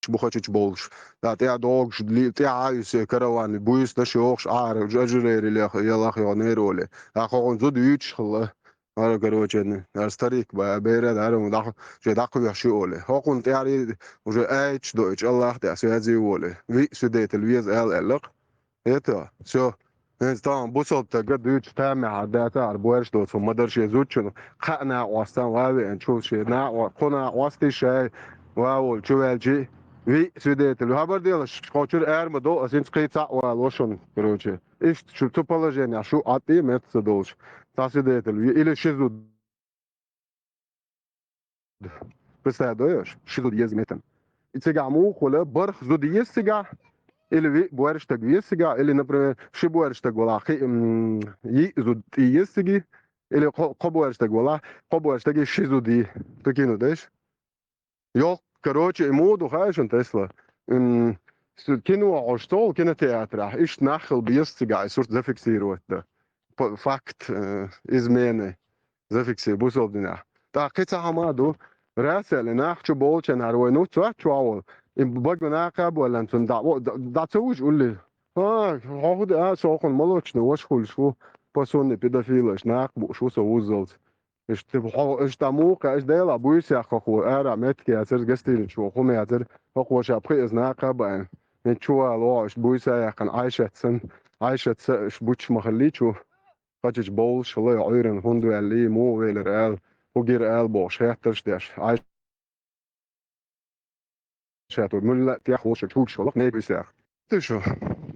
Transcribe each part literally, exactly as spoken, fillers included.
бу хачич болуш. Да, тӀе догуш, ли-, тӀе а юсе караван, буйс даш йохуш, ара, жажирери лех, ялах йо нейроли. Да, хогун зуд ючхла. Ара, короче, ара старик ба, бера, да, ара, дах, же дах вехши оле. Хокун тӀяри уже айч дойч, Аллах тӀя связи оле. Ви свидетель вез ал эллак. Это, всё. Хенц там бусалб тага дуьйцу тамехьа дата ар боьрш доцу мадарше зудчун, кхаъ накъостан вавеан чул ше накъо-, кху накъости шай вавол чувелчи, ви свидетель. Хабар делаш, кхочур арма до, асинц кхи цаъ вал ошун, короче. Иштта шу цу положение шу атти мет ца долуш. Цхьа свидетель, ви или ши зуд. Представь, доеш? Ши зуда еза метан. И цигахь муха хуьла, барх зуда еза цигахь, или ви-, боьрша стаг веза цигахь, или, например, ши боьрша стаг вала, кхи-, м, йиъ зуда тӀе еза циги, или кхо, кхо боьрша стаг вала, кхо боьрша стаги ши зуди. Ца кину деш? Йоккха, короче, и муха ду хаьий шуна, Тесла? М, с-, кино Ӏош цо кинотеатрахь, иштта нах хила беза цигахь, и сурт зафиксировать дан. П-, факт, э, измены. Зафикси бусалба динехь. ТӀаккха кхин цхьа хӀума а ду. Расали нах чу болчанхьара вай нуц вац чохь волу. И бага накха а боллан цунна дӀа-, дӀа-, дӀа ца вуьжу улли. А, хьо хӀу де а, сохуна молочный ваша хуьлуш ву, по сонни педофилаш, накха бууш ву со вуззалц. Иштта хьо, иштта муха, иштта Делахь буьйса яххахо, ара меттиг яцара, гостиницаш ву, хӀума яцара, хӀокхо ша пхи иза накха а баьна. Мин чу вала оха, иштта буьйса а яьккхина, Ӏайшат сан, Ӏайшат са, иштта буьтуш ма хиллий чу. Кхачич бовлуш хилла, Ӏуьйранна хӀунда ваьллий, муха велира ала, хӀу гира ала бохуш, хеттарш деш. Ӏайшат ву муьлла а тӀехволуш чуьлгаш хилла, некъа висех. Ты шо?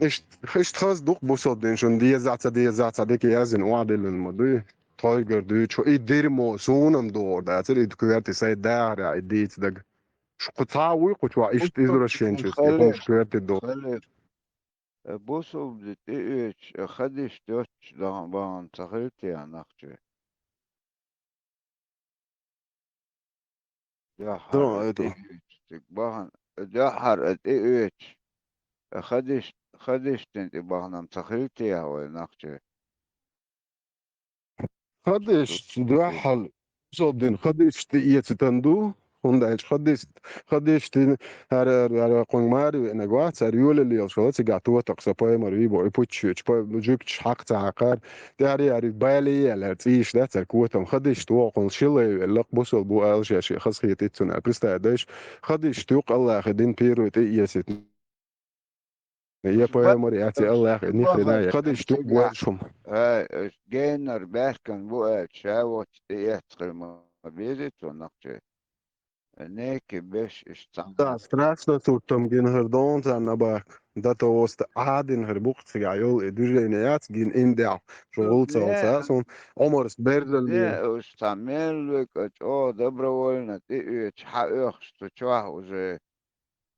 Иштта, иштта хаза дукха бусалба дин шуна деза а, ца деза а, ца дика яздина охьадиллина ма дуй. Тхойгара дуьйцу, и дерьмо суна-м догӀур дацара, и коьрте сайн дахарехь, и дийца дага. Шу кху цхьа а вуй кху чохь, иштта извращенческий хӀумаш коьрте догӀу. Э, бусалба де тӀеоьцуш, э, хадиш доцуш дан-, бахьана ца хилла те нах чуьра? Дуьххьара, э, тӀеоьцуш, цига бахьана, э, дуьххьара, э, тӀеоьцуш, э, хадиш-, хадиштина тӀе бахьана-м ца хилла те вай нах чуьра? Хадиш дуьххьал, бусалба дин хадиш тӀеэцитан ду, хӀунда аьлча хадиш, хадиш дин хӀара, хӀара, хӀара кхунга маре веанарг вац, хӀара йолалла лелаш вала, цигахь тотакх со пайхамар вий боху, и пуччуьйчу, пай-, жуьгташ хьакха ца хьакхара, тӀаьхьара хӀара бале яьлла, хӀара цӀийш дац, хӀара котам, хадиш вокхунна ши лай велла, бусалба ву ала шаьш, хазахетийта цунна, представь, дайша, хадиш туьйкх Аллахе дин пируй тӀеэцитан. Я пайхамар, я те Аллах, ни хрена я. Хадиш туьйкх гойшум. Ай, геннар баьхкан бу аьлча, ша воцчу тӀеэцна хир ма безий цо нах чуьра. Неки беш иштта цхьаъ. Да, страшно суртам гина хир дон царна бак. Да то оста Ӏадина хир букъ цигахь йолу и движение яц гина индехь. Шу гӀулцалца, сун Ӏумарс берзалле. Уьш цхьа мел векӀа чӀогӀа добровольно тӀеоьцуш хьаоьхуш цу чохь уже.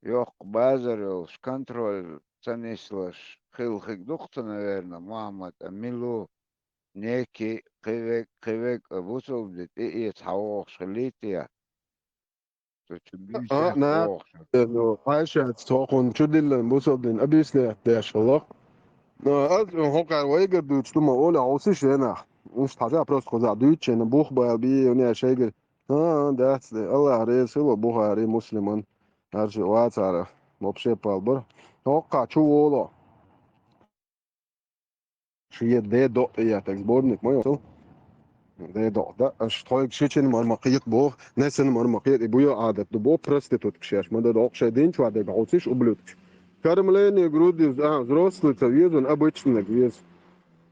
Йоккха базар йолуш, контроль ца нислуш хилла хиг ду-кх цу, наверно, Мухьаммад, а мила ву, неки, кхин вег-, кхин вег а бусалба де тӀеэца хьан вогӀуш хиллий те? Цу чу буьйса а, яхка на, вогӀуш. Э, ну, Ӏайшат, цо кхунна чу диллина бусалба дин объяснять деш хилла. Э, аз хӀокхара вайгара дуьйцу ду ма олу, хьовсийша, Зенах. Иштта хьажа просто кхузахь дуьйцучу, бух бала бий, уьнеша шайгара. А, а, дац де. Аллах реза хила Бухари, Муслиман. Арши вацара. Вообще палбар. ХӀоккхахь чу воло. Шен де доъ тӀеэттаг сборник ма йоцу. Де доъ. Да, аш тхойга шичина мар ма кхета боху, несана мар ма кхета, и буйо Ӏадат ду боху проституткаш еш. Ма да доккху шайн дин чохь дерг хьовсийша, ублюдкаш. Кормление грудью, а, взрослый ца везун, обычный везу.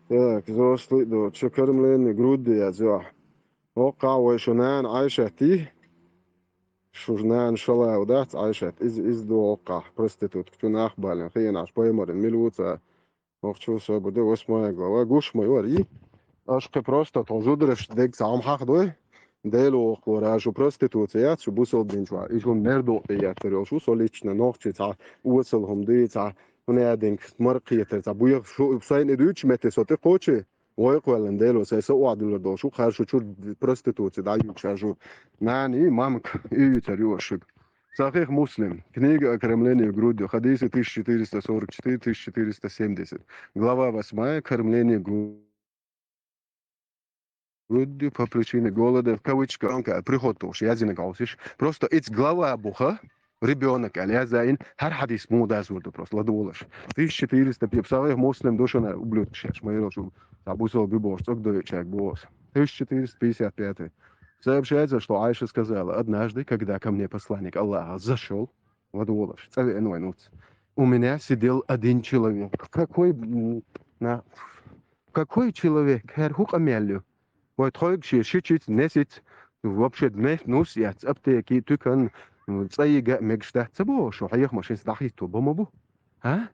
Так, взрослый ду, чу кормление грудью яз, йо. ХӀоккхахь вай шу нана Ӏайшат йий? Шу нана шалава дац Ӏайшат? Иза, иза ду хӀоккхахь проститутка, чу нах балина, хиъна Ӏаш пайхамаран мила ву ца. ХӀокху чу собар ду, восьмая глава, гуш ма йора йий? Аша кхин просто тхо зудараш дег ца хьама хьахдой? Дела воккхалора, шу проституция яц, шу бусалба дин чохь. И шун мер дукъе еттар йолуш ву со лично, нохчи цхьа осал хӀума дуй, цхьа хӀун аьдинг мара кхетар, цхьа буьйха шу, сайн и дуьйцучу метте со тӀе кхочий? Вай кхоьллина Дело, сайн са охьадуьллур долуш ву, хӀара шу чуьра проституция дӀаюьйцуш, хӀара шу нана и мамка и юьйцур ю аша шуьга. Сахих Муслим. Книга о кормлении грудью. Хадисы тысяча четыреста сорок четыре, тысяча четыреста семьдесят. Глава восьмая. Кормление грудью по причине голода. В кавычках. Приход тохуш, язинаг хьовсийша. Просто иц глава буха. Ребёнок аьлла яздаьд, хӀара хьадис муха дазур ду просто, ладувгӀалаш. Тысяча четыреста пятьдесят, сагӀа Муслим ду шуна, ублюдкаш, ша ма йоаллаш, цхьа бусалба бу бохуш, цӀогдойчаьрга боху аса. Тысяча четыреста пятьдесят пятый. Сообщается, что Айша сказала: «Однажды, когда ко мне посланник Аллаха зашёл», ладувгӀалаш, цӀа веана вайн уц. «У меня сидел один человек». Какой, м, на, какой человек? ХӀара хӀун къамел ю? Вай тхойга шен шичица, несица, вообще, ме-, нус яц аптеки, туькан, м, цӀа йига а мегаш дац ца боху, шу хьеха машинца дӀахӀитто бан ма бу? А?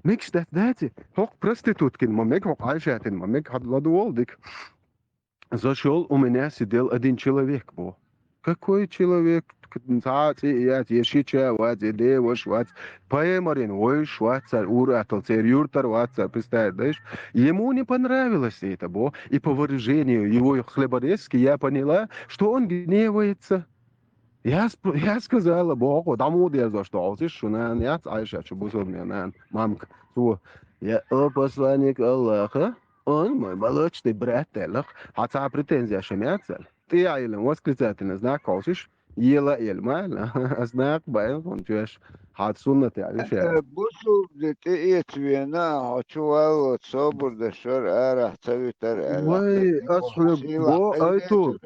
Мегаш дац, дац и? ХӀокху проституткин ма мега, хӀокху Айшатин ма мега, хьан ладувгӀал дика. «Зашёл, у меня сидел один человек», бо. Какой человек? Цхьа а цӀе а яц, я шича а вац, я деваш а вац. Пайхамаран вовзаш вац цара, ур-атталла церан юьртара вац цара, представить даьш. Ему не понравилось это, бо. И по выражению его хлеборезки я поняла, что он гневается. Я сп-, я сказала, боху, дӀа муха дезош ду хьовсийша, шу нана яц Айша, шу бусалба нана, мамка. Цо: «Я, о посланник Аллаха, он мой молочный брат», аьлла. Хьан цхьа претензия шен яц аьлла? ТӀе а йиллина, восклицательный знак хьовсийша, ела а елла ма аьлла. Ас накха баьлла хӀун чоьш. Хьан суннат яьлла ша. Э, бусалба де тӀеэца вена, хьо чу валлалц собар деш вара, арахь ца витар аьлла. Вай, ас хьоьга бо, Айтул.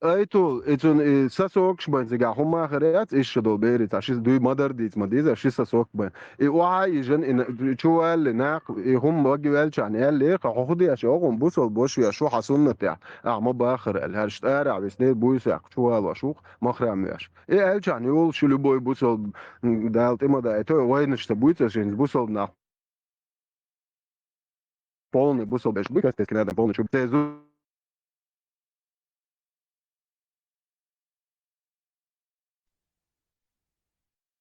Айтул, и цунна и сосокаш бан цигахь хӀумма а хир яц, иша долу берица, ши дуй ма-дарра дийца ма дийза, ши сосок бан. И охьа а йижина, и на-, чу валле накха, и хӀума маге ваьллачарна аьллера, хьо хӀун деш, оха хӀума бусалба бош веш ву хьан суннатехь, ахьа ма баххара аьлла, хӀара шта арахь виснера буьйсакх, чу валош ву-кх, махрам веш. И аьллачарна йолуш ю любой бусалба, м, Дала тӀе ма дайтойла, вайнаш ца буьйцу шайна бусалба нах. Полный бусалба беш буй, кастес кинадан полный чуб. Цезу.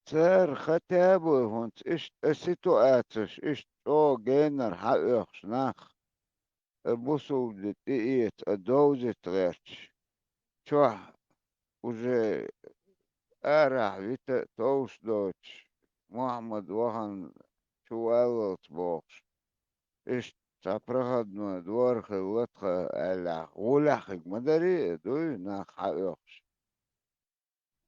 Цара хатта а бу хӀунца иштта а ситуацеш, иштта чӀогӀа генара хьаоьхуш нах, а бусалба де тӀеэца, а довзийта гӀерташ. Чохь уже арахь вита а товш доцуш, Мухьаммад вахана чу валлалц бохуш, иштта цхьа проходной двор хилла тхан аьллехь, гӀуллехь хиг ма дарий, дуй, нах хьаоьхуш.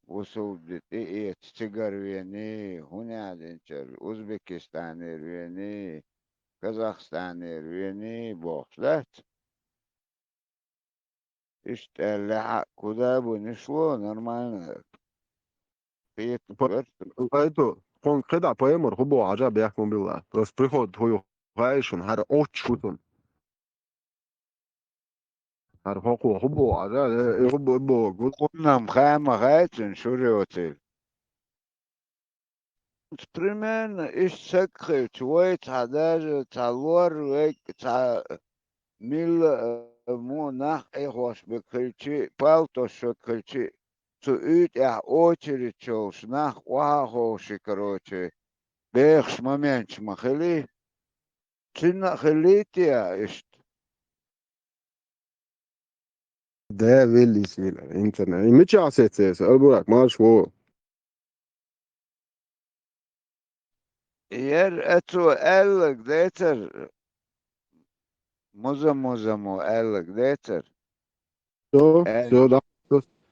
Бусалба де тӀеэца цигара вений, хӀун яьдинчара, Узбекистанера вений, Казахстанера вений бохуш дац? Иштта аьллехь а, куда бы ни шло, нормально. Кхета П-, верца. Айту, кхунга кхидӀа пайхамар хӀун боху хьажа бехк ма билла. Просто приход хӀу ю хаьий шуна, хӀара оццуш ву цунна. ХӀара хӀокхо хӀун боху хьажа, э, э, хӀун бо-, боху. Кхуннам хаа ма хаьий цуьнан шура йоцийла. Примерно иштта саг хилча, вай цхьа даже цхьа лор вег, цхьа милла, э, мо нах Ӏехош бег хилчи, палтош шаг хилчи, цу уьйтӀехь очередь йолуш нах охьа а ховший, короче, бехаш моменташ ма хилий. Цуьнан а хиллий те а иштта? Да, веллий сийла, интернет. И мичахь сеццера, Албурак, марш ву. Яр а цо аьлларг децара, муза-музамо аьлларг децара. Всё, э, всё, да.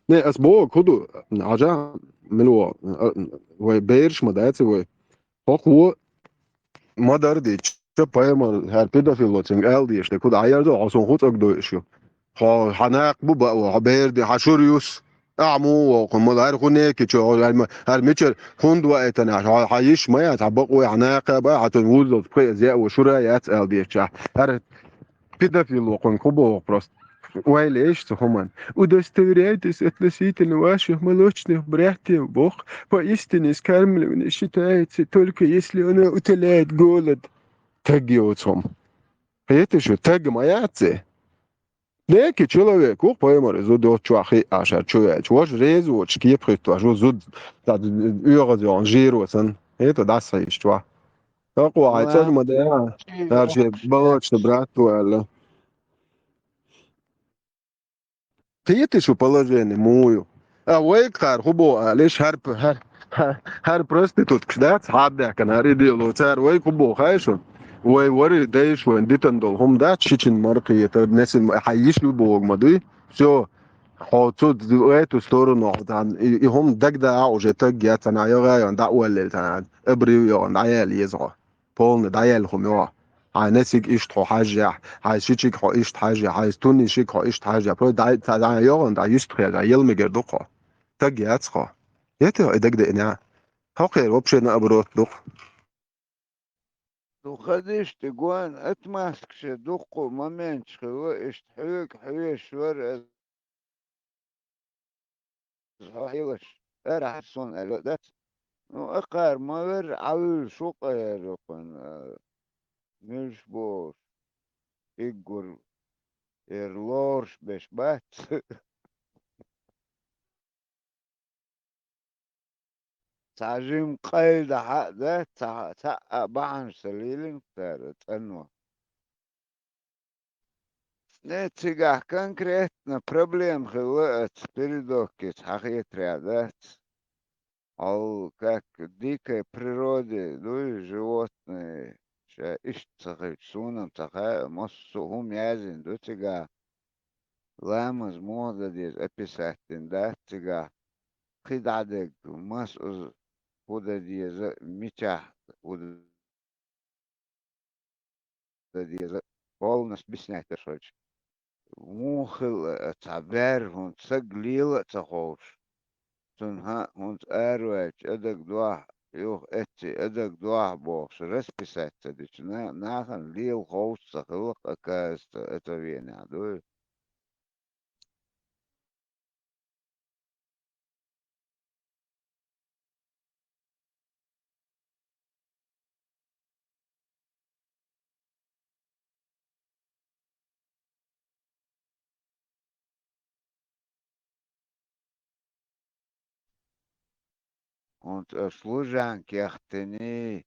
Не, ас боху, хӀун ду, хьажа, мила ву, а, вай бераш ма дац вай. ХӀокхо ма-дарра дийцича, пайхамар, хӀара педофил ву цуьнга ала дезаш, де, хӀун ду, Ӏаярзо, хьо суна хӀун цӀогдойуш ю? Хьо, хьан накха бу баа ву, хьан бер де, хьан шура юс? Ахьа муха воху, ма хӀара хӀун неки чу, хьо, хӀара ма-, хӀара мичара хӀунда ваийтина ахь, хьо, хьан йиш ма яц, хьан бакъо, хьан накха баа, хьан цунна вуззалц пхи а зеа ву, шура яц ала дезачахь. ХӀара педофил ву кхунга хӀун боху просто. Вай леш цу хӀуманна. Удостоверяйтесь относительно ваших молочных братьев, боху. Поистине скармливание считается только если оно утоляет голод. Таг йоцу хӀума. Хеташ ю, таг ма яц и? Некий человек ву, пайхамар, зуда йоцу чохь хиъ а шар чу веача. Важа реза воцуш кепа хӀиттош ву зуда, цхьа оьгӀаз йогӀун жиро санна. ХӀета дӀасахьийша чохь. ХӀокхо хьайн цӀа ма де, хӀара шен молочный брат ву аьлла. Кхетий шу положение муха ю? А вайга кхара хӀун боху аьлла, иша хӀара, хӀара, хӀара проституткаш дац, хьабаьхкина, хӀара идеало, цара вайга хӀун боху хаьий шуна? Вай вари дайша вайна дитина долу хӀума дац, шичина мара кхета, несина ма-, хьан йиш ю боху ма дуй? Всё. Хьо цу эту сторону хьо цхьана, и, и хӀума дагадаа уже таг яц, цхьана йогӀа йогӀун дӀа а валлал цхьана, абрив йогӀун дӀаяла еза хьо. Полный дӀаяла хӀума йогӀу. Хьайн несиг иштта хьо хьажжахь, хьайн шичиг хьо иштта хьажжахь, хьайн тунни шиг хьо иштта хьажжахь. Просто дӀа, цхьа дӀа йогӀун, дӀа юстах яьлла, йилмигар ду хьо. Таг яц хьо. Ете хьо и дагадеана? Хьо кхера вообще наоборот ду хьо. Ду хадиш тӀе гоьна, отмазкаш дуккха моменташ хилла, иштта хьоьга хьоьжуш вара, хьо хьелаш, ара хьа сона аьлла дац. Ну, акхар ма верра, Ӏавуьллуш ву-кх ер кхуьнан, а, муьлш бохуш, уггар ер лоруш беш бац. Цхьа жима къайла дӀа хьа а дац, цхьа, цхьа а бахьанаш ца лелийна цара цӀанван. Не, цигахь конкретно проблема хилла оцу передокица, хьан хетарехь дац. Хьал как в дикой природе, дуй, животные, ша иштта ца хилча, суна-м ца хаьа, массо а хӀума яздина ду цигахь. Ламаз муха дан деза описать дина дац цигахь. Кхин дӀадерг, мас уза хӀун дан деза, мичахь хӀун дан деза, полностью объяснять деш хилча. Муха хилла цхьа бер, хӀунда саг лела а ца ховш. Цунна хӀан, хӀунда араваьлча а дагадохьу, юха эцций а дагадохьу бохуш, расписать ца дича, на-, нахана лела ховш ца хилла-кх, оказывается, это венехь, дуй. ХӀунда ас лужанка яхтиний,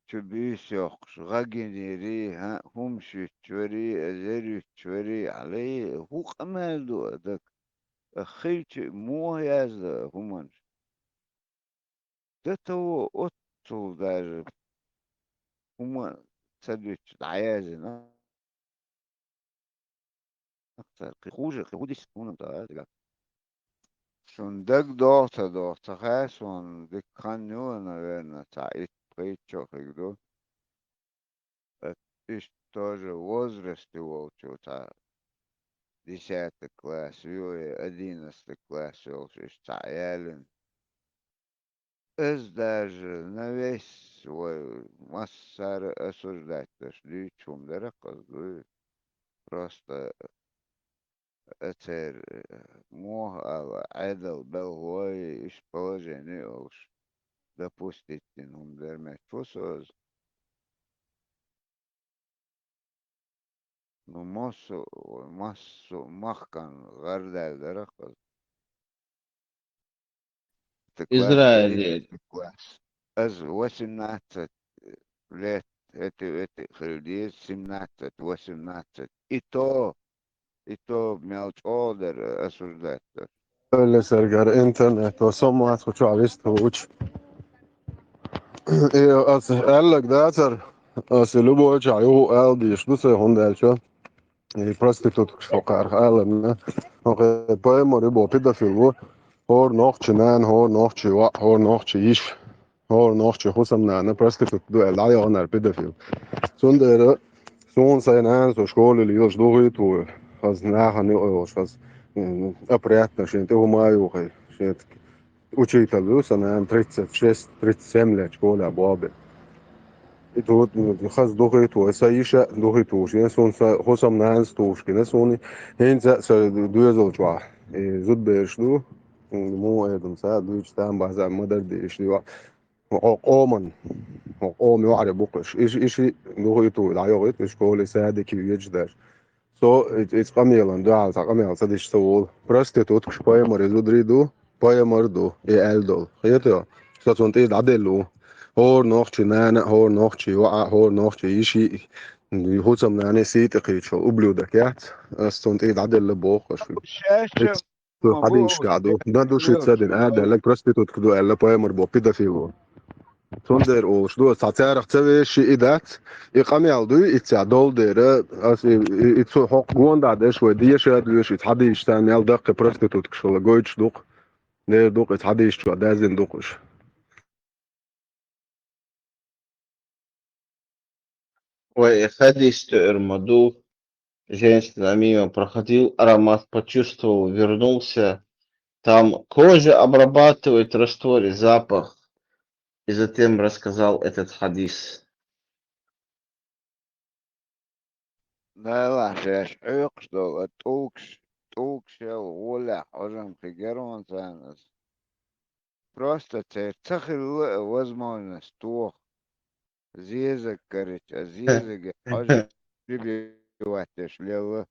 чу буьйса йоккхуш, гӀа гинийрий, хӀан, хӀумаш юьттуш варий, зер юьттуш варий, Ӏалий, хӀун къамел ду а дага? А хилча муха язда а хӀуманаш? До того оццул даже хӀума ца дуьтуш дӀаяздина. Ахтар, кхин хуже, кхин хӀун дисса хӀунан тӀа а дигахь. Шун дагадогӀу ца догӀу, ца хаьа суна, дика хан ю, наверное, цхьа итт-пхийтта шо хиг ду. Э, иштта тоже возрасте волчу цхьа десятый класс ю, э, одиннадцатый класс йолуш иштта цхьа ялина. Иза даже на весь вай массара а осуждать деш дуьйцу хӀума дара-кх иза дуй. Просто, э, церан, э, муха ала, Ӏедал белхалой, иштта положение олуш, допустить дина хӀума дара меттиг ву со иза. Ну, массо, массо махкан гӀардаьлла дара-кх иза. Израиле. Ас восемнадцать лет, эти, эти хила деза, семнадцать, восемнадцать. И то, и то мел чӀогӀа дара осуждать дара. Лесаргара интернет ва со ма вац кху чохь вистхуучу. И ас аьллаг дацара, ас любой чохь юха ала дийш ду сайн, хӀунда аьлча и проституткаш хӀокхарах аларна, хӀокху паймар ю бо педофил ву, хӀора нохчи нана, хӀора нохчи ваӀ, хӀора нохчи йиш. ХӀора нохчи хӀусамнана проститутка ду аьлла, дӀайохнара педофил. Цундела суна сайн нана со школе лелаш духийта ву, хаза нахана юкъа йолуш, хаза, м, опрятно шен тӀе хӀума а юхий, шен учитель ву сан нана, тридцать шесть, тридцать семь лет школехь болх бен. И тут, м, хаза духийта ву, сан йиша а духийта ву шен, суна сан хӀусамнанас тухуш гина суна, хӀинца а сан доьзал чохь, и зудабераш ду, м, муха эр ду сан, дуьйцу там база ма-дарра дийш ду. Хьо къоман, хьо къоман йоӀарий бу-кх уьш. Иш, иш духийта ву, дӀайохуьйту уьш школе, садике ведаш даш. Со и-, иза къамелан дуьхьал цхьа къамел ца дича ца волу. Проституткаш паймарий зударий ду, паймар ду, и аьлла долу. Хетий? Со цунна тӀе дӀаделла ву. ХӀора нохчи нана а, хӀора нохчи йоӀа а, хӀора нохчи йиши а, хӀусамнане сий тӀе кхийчо, ублюдок яц. Ас цунна тӀе дӀаделла боху аша. Шаьш Цу хьадийсаш тӀехь ду. Дан ду шица дина, а, даьлларг проститутка ду аьлла, паймар бо, педофил ву. Цундела олуш ду ас, цхьа царах ца веши и дац, и къамел дуй, и ца долу дера, ас и, и, и цу хьокху гонда деш вай деша а доьшуш, и цхьа дийша царна ял даккхи проституткаш хила гойтуш ду-кх, дера ду-кх, и цхьа дийша чохь даздина ду-кх уьш. Ой, хадис тӀе ма ду. Женщина мимо проходил, аромат почувствовал, вернулся. Там кожа обрабатывает в растворе запах. И затем рассказал этот хадис. Дала шаьш хьоькхуш долу тӀулгаш, тӀулгаш ял гӀолехь хьожам хи гарон царна ас. Просто церан ца хилла а возможность тоха. Зезаг карича, а зезаге хьожа прибивать деш лелла.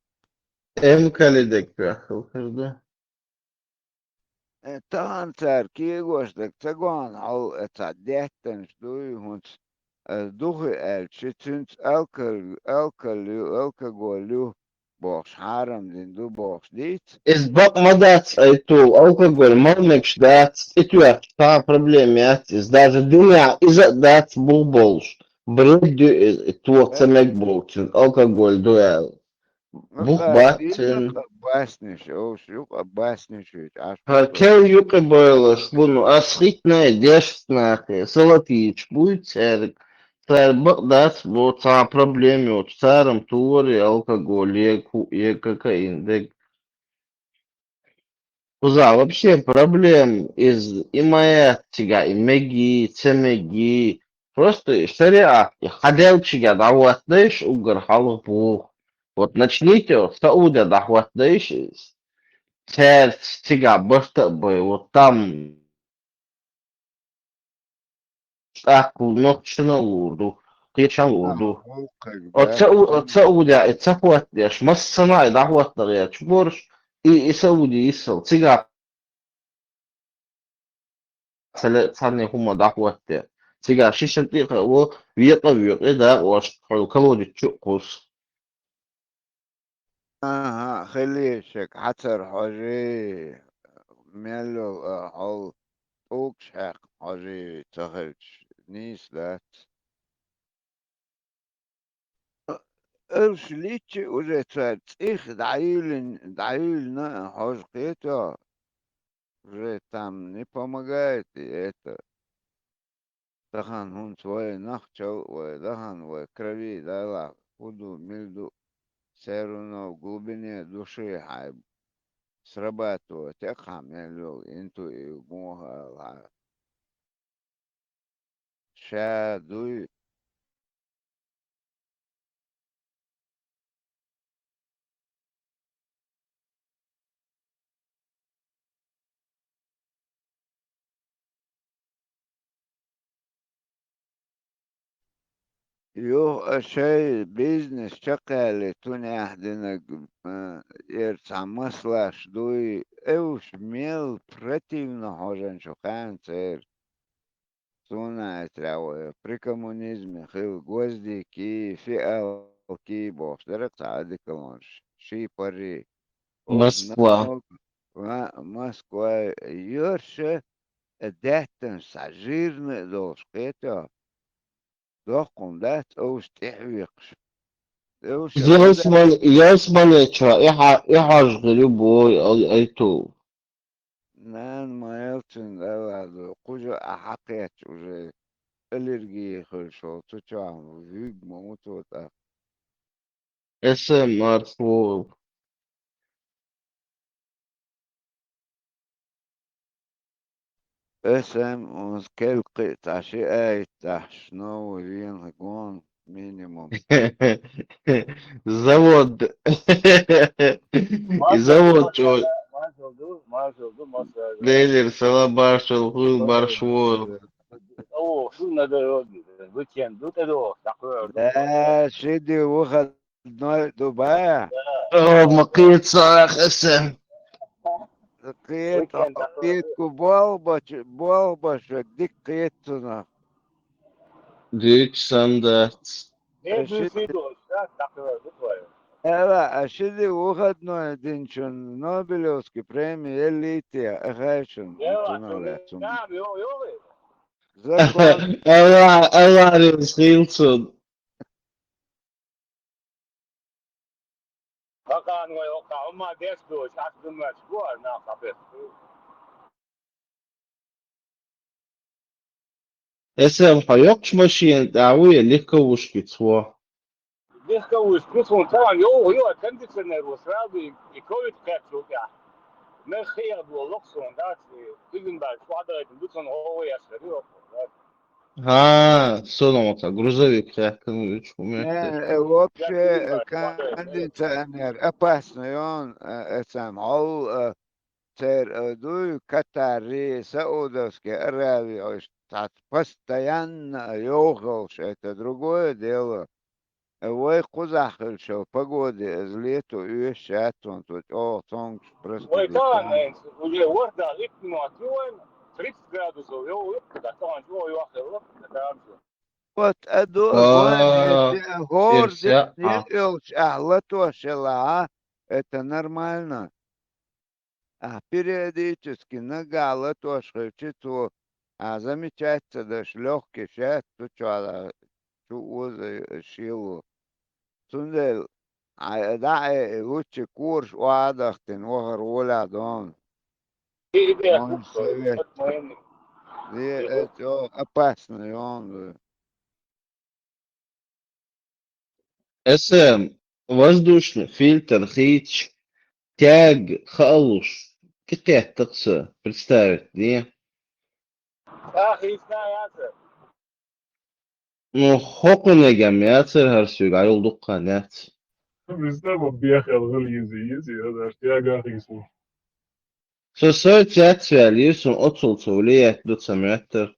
М калидек пехал хир ду. Э, тахана цара кегош дерг ца гоьна хьал, э, цхьа деттанаш дуй, хӀунца, э, духи аьлча, ши цуьнца алкал-, алкал ю, алкоголь ю, бохуш, хьарам дина ду бохуш дийца. Иза бакъ ма дац, ай тул, алкоголь мал мегаш дац, и тоьхча цхьа а проблема яц, иза даже дуьнен иза а дац бух болуш. Бред ю иза, и тоха ца мега болчун, алкоголь ду аьлла. Бух бац цуьнан. Юкъа басниш, овш, юкъа басниш вуьйчу, Ӏаш. ХӀара кер юкъа байлаш бу, ну, ас хӀиттина дешаца нахе, салатийча буй цаьрга, цара бакъ дац бо, цхьа проблема йоцу, царам тур е алкоголь, е ку-, е кокаин дег. Кхузахь вообще проблема иза и ма яц цигахь, и меги, ца меги. Просто и шариат, и хьаделлачигахь дӀахӀоттадайша уггар хьалха боху. Вот начните вот Саудехь дӀахӀоттадайша иза. Цаьрца цигахь барт а бай, вот там тӀаккха нохчашна а лур ду, кхечарна а лур ду. Оцу Сау-, оцу Саудехь и ца хӀоттадеш, массанхьа а и дӀахӀоттадара гӀерташ борш, и, и Сауди йисал, цигахь ца ле-, цхьанне хӀума дӀахӀотте. Цигахь шишан тӀе а кхаъо, векъа а векъе, дакъа ваш хьо колодец чу а кхуссу. Аха, хилийша шек хьацар хьожий, мел йолу, а, хьол тӀулгаш хьаькхна хьожий ца хилча, нийса дац. Уьш личчи уже цара цӀих дӀайуьйлин-, дӀайуьйлина а хьожа кхетахь, уже там не помогает и это. Тахана хӀунца вай нах чал а вай, дахана вай крови далахь, хӀун ду, мила ду, всё равно в глубине души хьайн срабатывать а кхьа мел йолу интуиция муха ала хьан. Ша дуй. Юха а шайн бизнес чаккхале тунехь динарг, а, эр цхьа маслаш дуй, эвш мел противно хьожан шу кхаьна церан. Суна а тӀехь вай при коммунизме хила гвоздики, фиалки бохуш дара цхьа одеколонаш, ши пари. Москва. Ма-, Москва йорша, э, даьттанаш цхьа жирна а долуш кхетахь. Доккхун дац овш тӀехвекхаш. Ялсман-, ялсманеча и хьа-, и хьожа хир ю бой, ай, ай ту. Нана ма ялчун далла ду, кхуза а хьакхетча уже аллергия хуьлуш волу цу чохь вуьг ма ву цо тӀаккха. Эсэ марш ву. Эсэм унс келкхи а цхьа ши айта дахьаш, новый венах гон минимум. Завод. И завод чё? Маршал ду, маршал ду, маршал ду. Лейлер, салам, маршал, хуй, марш вон. О, шу на дороге. Вы чем? Ду ты до, такое. Да, шиди выход. Одной ду бан? О, ма кхета со, ах, эсэм. Кхета, кхетаку болх беш, болх беш, дика кхета цунах. Дика санна дац. Э, ши-, эла, а шиди выходной динчун Нобелевский преми еллийте, а хайшун цунах лаьцна. Закон. Алла, Алла реза хилцун. Бакъан вай оха хӀума деш долуш, ас думаьш бу ар нах хьабехк. Эсэм хьо йоккхачу машина тӀехь ву я легковушкица ву? Легковушка, ну, суна тахана йовха ю, а кондиционер ву сразу и, и ковид кхеттачул тӀехь. Мех хеха долу локх суна, дац, и куьзина баьлча охьадахийтина ду цунна гӀовгӀа еш хир ю, дац. ХӀа, со ма ца грузовик хехкан вуьйцу хӀума. Не, э, вообще, э, кондиционер опасный, он, э, это сам, хьол, э, церан, э, дуй, Катари, Саудовский Аравия, ой, цхьацца постоянно йовхалш, это другое дело. Э, вай кхузахь хилча, погоде, иза лето оьшуш яц вайн, цо чӀогӀа цомгуш. Вай просто тахана, уже ворхӀ итт минот ю вайн, тридцать градусов йовха ю, да тахана чӀогӀа йохаелла, да там же. Вот, а до-, а, гӀора дитина йолчу ахь латош елахь, это нормально. Ахь периодически наггахь латош хилча, цо ахь замечать ца деш, легкий шаьц цу чохь, чу оза шело. Цундела Ӏай, дӀа а, э, луччи кораш охьа а дахтина, вахар волахь дона. Вон совет. Де, э, чӀогӀа опасный, вон. Эсэм, воздушный фильтр хийцаш, тяг хаалуш, кхетта-кх со, представить де. ТӀаккха хийцина яцара. Ну, хӀокхуьнегам яцара хӀара соьга йолу дуккха нец. Везде бан бехел гӀала йизи, йизи, я даже тяга хийцу. Со сой цец ваьлла йису, оцул цо влиять ду ца моьттара.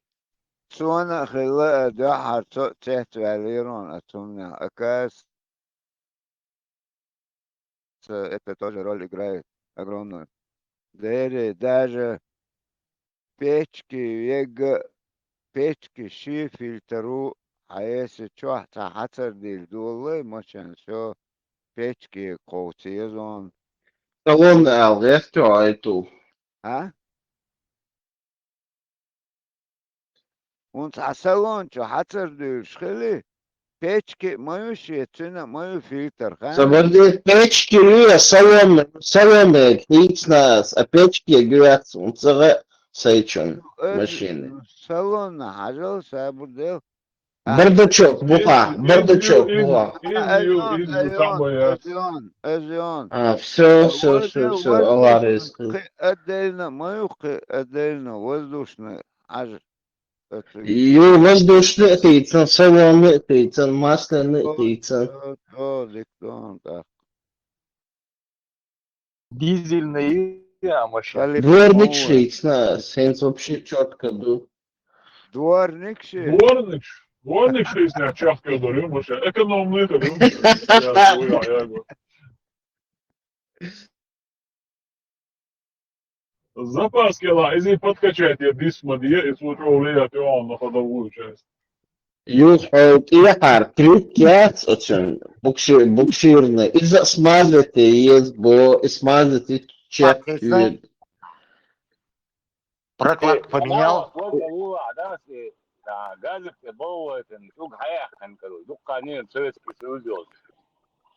Суна а хилла, а, дуьххьара со а цец ваьллера ван, а, цунна, оказывается, это тоже роль играет огромную. Дери, даже печки вега, печки ши фильтр ву, хьан если чохь цхьа хьацар дийла долаллай машен, всё, печки кховца езон. Салонна ала гӀерта хьо айту? А? ХӀунда цхьа салон чу хьацар дуьйлуш хили, печки а ма ю шен, цуьнан а ма ю фильтр, хаьий? Ца бара де, печки ю я салон, салонега хийцина ас, а печкега ю яц, хӀунда ца гӀа сайчун машина. Салонна хьажал, сабур дел. Бардачок бу хьа, бардачок бу хьа. Иза ю, иза ю, иза ю, иза ю. А, всё, всё, всё, всё, Аллах реза хила. Кхин отдельно ма ю, кхин отдельно воздушный хьажа. Ю, воздушный а хийцина, салонный а хийцина, масляный а хийцина. О, о, о, диктант, а. Дизельный а машина. Дворник хийцина, хӀинца вообще чётко ду. Дворник ши? Дворник ш-, дворник хийцина чётко ду, ю, машина. Экономный хир ю. Я, я, я, я. Запас кела, иза подкачать я дисма дия, и цо чӀогӀа влиять йо на ходовую часть. Юха хьо тӀехьара крюк яц оцун, букши-, букширна. Иза смазать е еза бо, и смазать чек. Прокладку поменял? Газик тӀе балалайтина, шуьга хьаяьккхина кару, дуккха нена Советский Союз йолчу.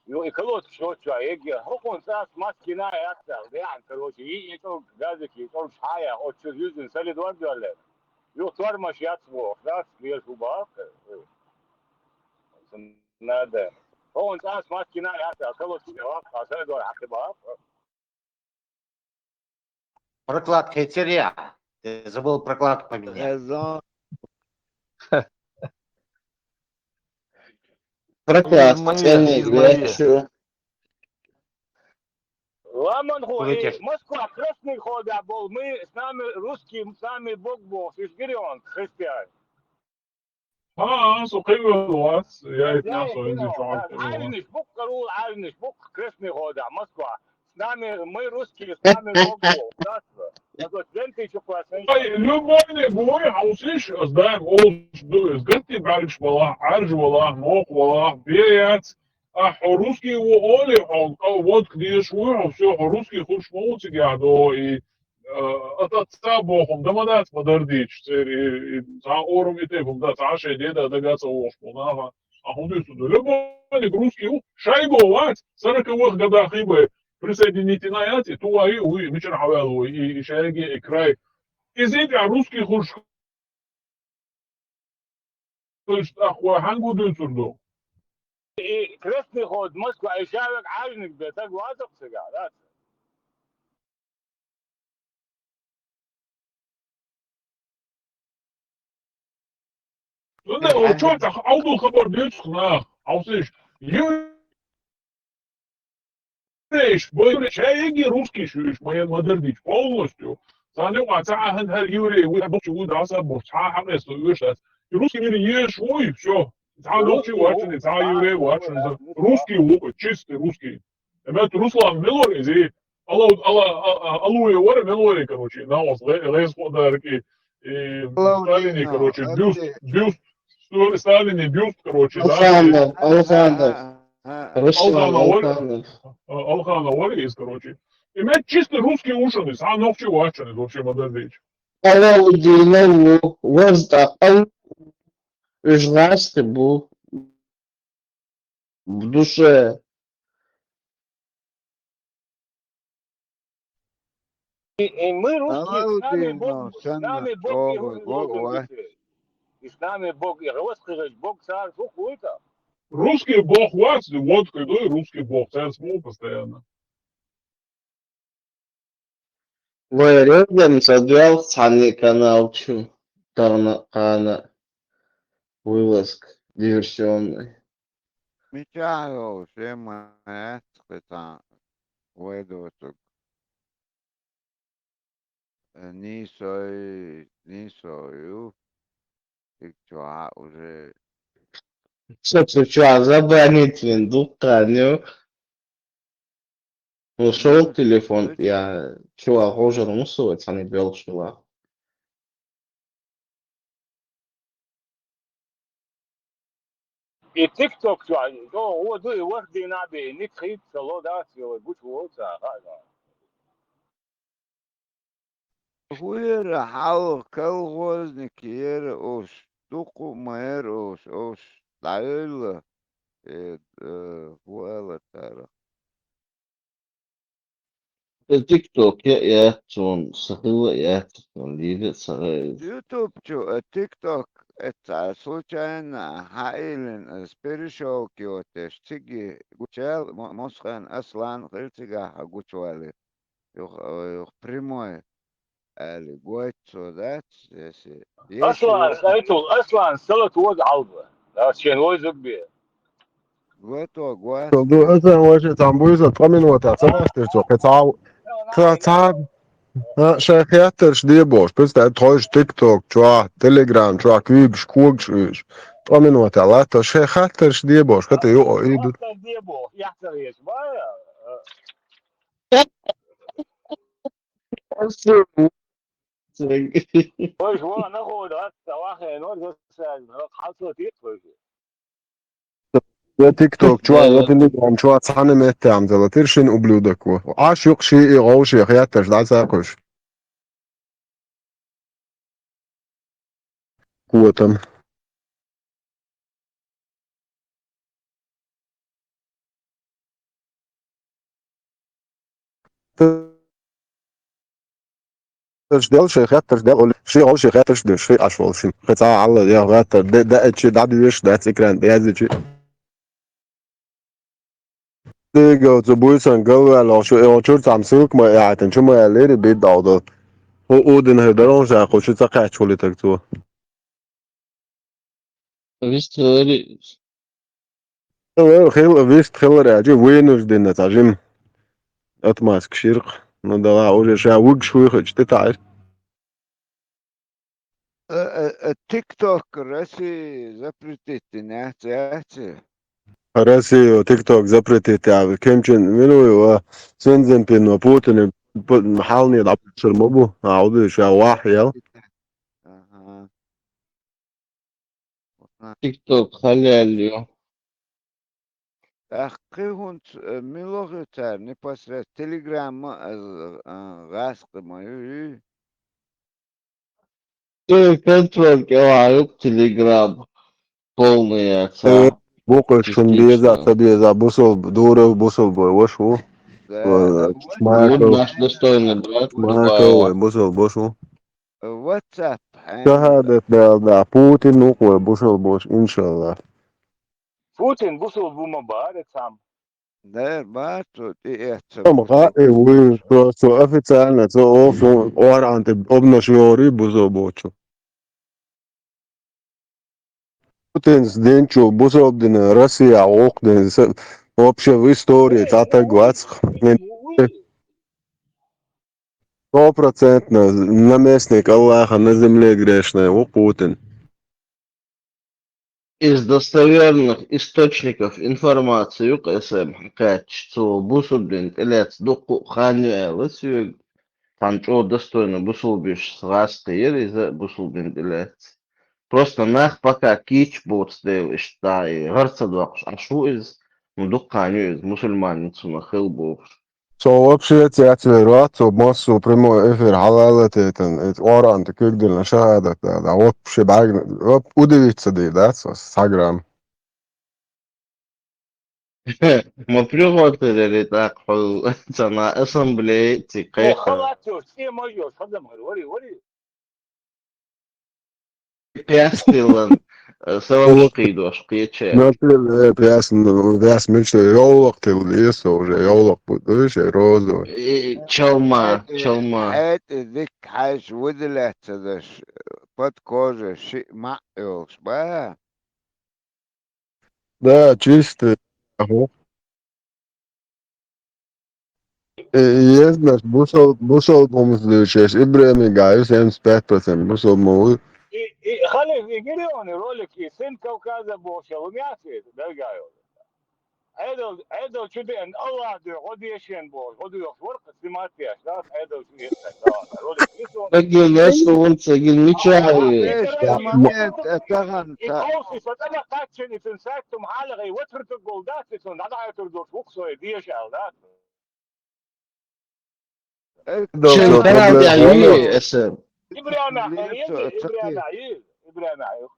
Ю, и колодка шо чу а егге, хӀокхунца ас маскина а яц аьлла, деана, короче, и, и чӀогӀа газик, и чӀогӀа хьая, оцу чу юьззина солидор доьллера. Ю, тормош яц боху, дац, леш хӀу бахьа. Надо. ХӀокхунца ас маскина а яц аьлла, колодка шо ваккха, солидор хьакхи бахьа. Прокладка хецира я? Ты забыл прокладку поменять. Хезон. Прокладка цӀенна ваьчча. Ламан ху, э, Москва, красный хода был, мы, с нами русские, с нами Бог был, шиш гирион, христиан. ХӀан, со кхин вац, яйтина со хӀинца чохь. Ӏаьржнаш бу-кх, карула Ӏаьржнаш бу-кх, крестный хода, Москва. С нами, мы русские, с нами Бог Бог. Здравствуй. Ай, любойный бой, хьовсийша, ас даим олуш ду, иза гатти бӀаьргаш балахь, Ӏаьржа валахь, мохк валахь, бен яц, ахь хьо русский ву олий, хьо, хьо водка дезаш вуй, хьо всё, хьо русский хуьлуш ма ву цигахь догӀу и а, атаца бохум, да ма дац ма дар дийча, церан и, и, цхьа орум и тайпа ма дац, цхьа шайн деда дага ца вохуш болу наха. А хӀун дуьйцу ду? Любойник русский ву, шайго вац, сороковых годах и бай, присоединительная яц, и ту вай, уй, мичара хьаваьлла вай, и, и шайге, и край. Иза и тӀехь русский хуш хилча, тӀаккха вай хьаьнга дуьйцур ду? И крестный ход Москва, и шаверг Ӏажниг бе, таг вазакх цигахь, да? Ну, да, вот чё, так, Ӏовдал хабар дуьйцу нах, Ӏовсиш. Еврейш бой, еврейш, ша еги русский шу, иш, ма, ма дар дийча, полностью. Царна юкъа ца ахьан хӀара еврей, вуй, бохчу, вуй, даса бохчу, цхьа хьакъеста уьш дац. И русский мир еш вуй, всё. Цхьа нохчи вачани, цхьа еврей вачани. Русский ву, чистый русский. Эмет Руслан мел вара иза? Ала, ала, а, а, Алуев вара мел вара, короче, наос, ле-, лезхо дарки, и Алуев, Сталине, да, короче, бюст, Алуев. Бюст, Сту-, Сталине бюст, короче, да, Алханов, и Алханов. А, а, а. Руслан Алханов вара, Алханов. А, Алханов вара из, короче. Эмет чисто русский ушан из, а нохчи вачан из, вообще, ма дар дийча. Алаудинов ву, вазда, ал-, уж гӀазкхи бу. В душе. И, и мы русские, с нами Бог, с нами Бог и русские. И с нами Бог, и русский Бог, царь, фу хуй там. Русский Бог вац, вот какой русский Бог, царь, фу постоянно. Вай резан ца доьлху цхьана канал чу, тахана кхана вывозка диверсионный. Мичахь йолу шен ма яц кхин цхьа вай доцург? Нийсой, нийсо ю. Цига чохь уже. Что ты чё, забанить вин дуккханю? Ушел телефон, я чего, хожа мусор, цхьана белхаш хила. И TikTok чохь, то, о, дуй, вахт дина бе, ник хийца ло дац, йо, гучу волу ца, ха, ха. ХӀун яра хьалха, колхозник яра уьш, дукха ма яра уьш, уьш дӀаевлла, э, э, хӀун аьлла цара? Э, TikTok я, я, цунна, са хилла а яц, цунна, лийна а ца хилла. YouTube чу, э, TikTok, э, ца случайно хьаийлина, э, перешёлка йоцуш, цига гучаьлла, мо-, Мосхан Аслан хир цигахь гучуваьлла. Юха, э, юха прямой. Али, гойту цо дац, если... Аслан, Айтул, Аслан, салат вон хьалба. Дац, шен вайзаг бе. Гото, гото. Ду, Аслан, вайша там буйза, ткъа минута, ца баьхтира цо, кхин цхьа, ца, ца, а, шайн хеттарш де бохуш, представь, тхойш TikTok чохь, Telegram чохь, куьйгаш, когаш уьш. Ткъа минута, латта, шайн хаттарш де бохуш, кхин тӀе юкъа, и ду. Де бохуш, яхь ца веш, ма, а. Вайша вон находа, ца вахе, нор, гасаьжна, хьалцо текхвайша. Я TikTok чохь, я Telegram чохь цхьана меттехь ма ца латира шина ублюдок ву. Ӏаш юкъа шиъ и гӀовшех етташ дӀа ца кхуьш. Котам. Хаттарш дел, шайн хаттарш дел, ши гӀол ши хаттарш деш, ши Ӏаш волу шин. Кхин цхьа Алла, я хаттар, де, де, чи, дӀадуьйш, дац экран, язичи. Дегал цу буйсан галваьлла, шу, э, чуьра цхьа ссылка ма яхьайтина, чу ма яьллера, бид дӀа дал. Ху удина хӀу дарон ша, кху шу ца кхаьчча хуьлу таг цо. Вист хилари. Хила, вист хилар аьлча, вынужденно цхьа жима отмазка ширкъ. Ну, дала уже ша вугаш хуьйхача тӀе таӀир. Э, э, э, TikTok России запретить дина яц, яц? Россию TikTok запретить яц. Кемчин вину ва Синзинпин ва Путин п-, хьалне дӀапшур ма бу. А, уду ша вахь ял. Ага. TikTok халялью. ТӀаккха кхин хӀунца, э, мила лоху цара непосредственно телеграмма, э, э, гӀаскхи ма ю, ю? Э, контроль кӀелхьа ю-кх телеграм полная. Э, ца букъ шун беза, частично. Ца беза, бусул, дуров бусул бой, вашу. Да, э, да. Марко. Наш достойный брат, Марко, Николай. Ой, бусул, вашу. WhatsApp, хьен. Шахадат дал да, Путин укъой бусул бош, иншаллах. Путин бусул бу ма бара цхьамма. Да, бара цо тӀеэцна. Там ха и вы просто официально цо офу Оран тӀе обнаш йори бусул бочу. Путинс динчул бусул дина Россия гӀулкх дина вообще в истории цхьа таг вац. Стопроцентно наместник Аллаха на земле грешная ву Путин. Из достоверных источников информацию кхесам кхаьчча, цо бусурдин тӀелаьцна дуккха а хан ю аьлла соьга, цхьана чӀогӀа достойно бусулбиш гӀаскхи яра иза бусулбин тӀелаьцна. Просто нах пока кийча боцу дела иштта дӀа и гӀар ца доккхуш Ӏаш ву иза, ну дуккха хан ю иза, мусульманин цунах хила бохуш. Со вообще цецвер вац, со массо прямой эфир хьалалатайтан, эца Оран тӀе куьг дина шахадат да, да, вообще бӀаьргна, оп, удивиться дийр дац, со саграм. Ма приготовили тӀаккха хьо цана ассамблея ци кхайкха. Халатчо, сема йо, шадам гӀар, вари, вари. Пястилан, э, савалла кхийдош кхече. Например, э, пяс, ну, пяс мича йовлакх тилла, если уже йовлакх бу, дуй, шей розовый. Э, чалма, хьет-, чалма. ХӀетӀе дикка хьаьжча выделяться даш, под кожей шиъ маӀа йолуш, ба? Да, чистый. Ага. Э, еза наш бусал-, бусалба хӀуманаш дуьйцуш, Ибрахимга ю семьдесят пять процент бусалба ма вуй. И, и, халиф, и гири они ролик, и Сын Кавказа бохуш, я лумяци, дагайо. Эдал, эдал чу деан, Аллах дуьхьа, гӀо дешен бохуш, гӀо дуьхьа варх, снимать деш, да, эдал чу ехать, да, ролик. Эгил яшка вон цагил мичахьи. Ма-, момент, э, тахана, и та- кховси, со тӀама кхаччани, цун саттум хьалагӀа, и ватуртуг гол дац, и цун дӀадахьайтур долуш вукху со, и дешал, да. Э, шен дал канал проблема тӀехь ю, хӀунда? Эсер. Ибрахим ахь, Ибрахим ахь, Ибрахим ахь.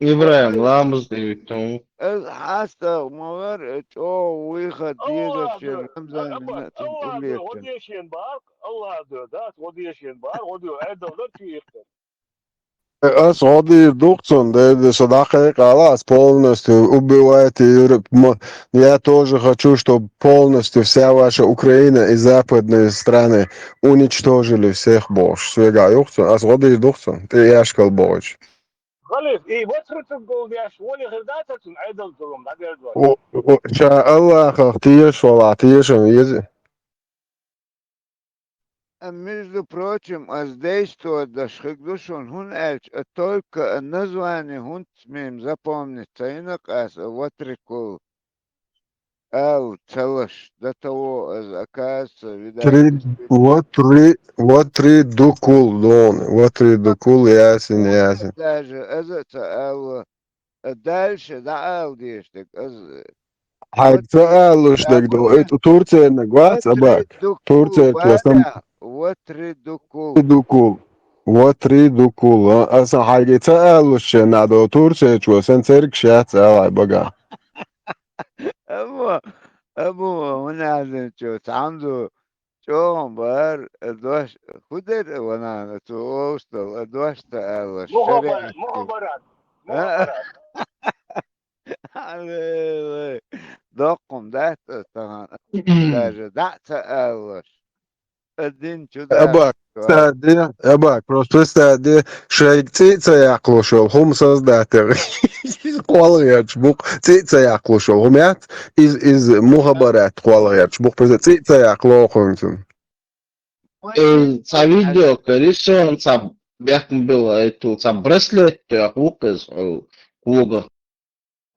Ибрахим, ламаз дийттун. Э, хьастагӀа ма вар, э, чӀогӀа вуйха дезачун Рамзан Аллах, Рамзан Аллах, Аллах, гӀо дешен бахь, Аллах дуьхьа, да, гӀо дешен бахь, гӀо дуьхьа, Ӏедал дар чу йихкар. Ас гӀо дийр ду-кх цунна, дайди, со дӀакхайкхала, ас полностью убивает Европу. Мо-, я тоже хочу, чтобы полностью вся ваша Украина и западные страны уничтожили всех бохуш. Соьга ю-кх цунна, ас гӀо дийр ду-кх цунна, тӀе яшкал бохуьйтуш. Халиф, и вацрутуг гул деш, воли хир дац цунна, Ӏедал зулум, дӀадерзо. О, о, ша Аллахах тешаш вала, тешам веза. А, между прочим, ас действовать даш хиг ду шуна, хӀунда аьлча, а, только, а, название хӀунца мем запомнить ца йина-кх ас, а, ватрикул аьлла ца лаш, до того, а, оказывается, видать, три, ватри-, ватридукул, дон, ватридукул, ясин, ясин. Даже аза ца аьлла, а дальше дӀаала дезаш дерг, аз, хьайга ца алалуш дерг ду, э, Турцерниг вац, абак. Турцерчо сан ватридукул. Дукул. Ватридукул, а? Аса хьайга ца алалуш шен надо, Турцерчо сан цергаш яц, алай бага. Амма, амма, хӀунда аьлла чо, цхьамзо, чӀогӀа бара, а, дош, хӀун дара, ва нана, цо олуш долу, а, дош ца алалаш, мухаббарат, шариатский. Мухаббарат, а? Мухаббарат. Аллилуйя. Доккхум дац аса тахана, даже дӀа а ца алалаш. А дин чу Абак, дац, представь, абак, просто представь, шайга цӀе а ца яккхалуш йолу хӀума создать яра. КхоалгӀачу букъ цӀе а ца яккхалуш йолу хӀума яц, из, из мухаббарат кхоалгӀачу букъ, просто цӀе а ца яккхалуш йолу хӀума. Э, цхьа видео карисо, цхьа бехк ма билла, айту, цхьа браслет тоьхна ву-кх иза, хьо, когах.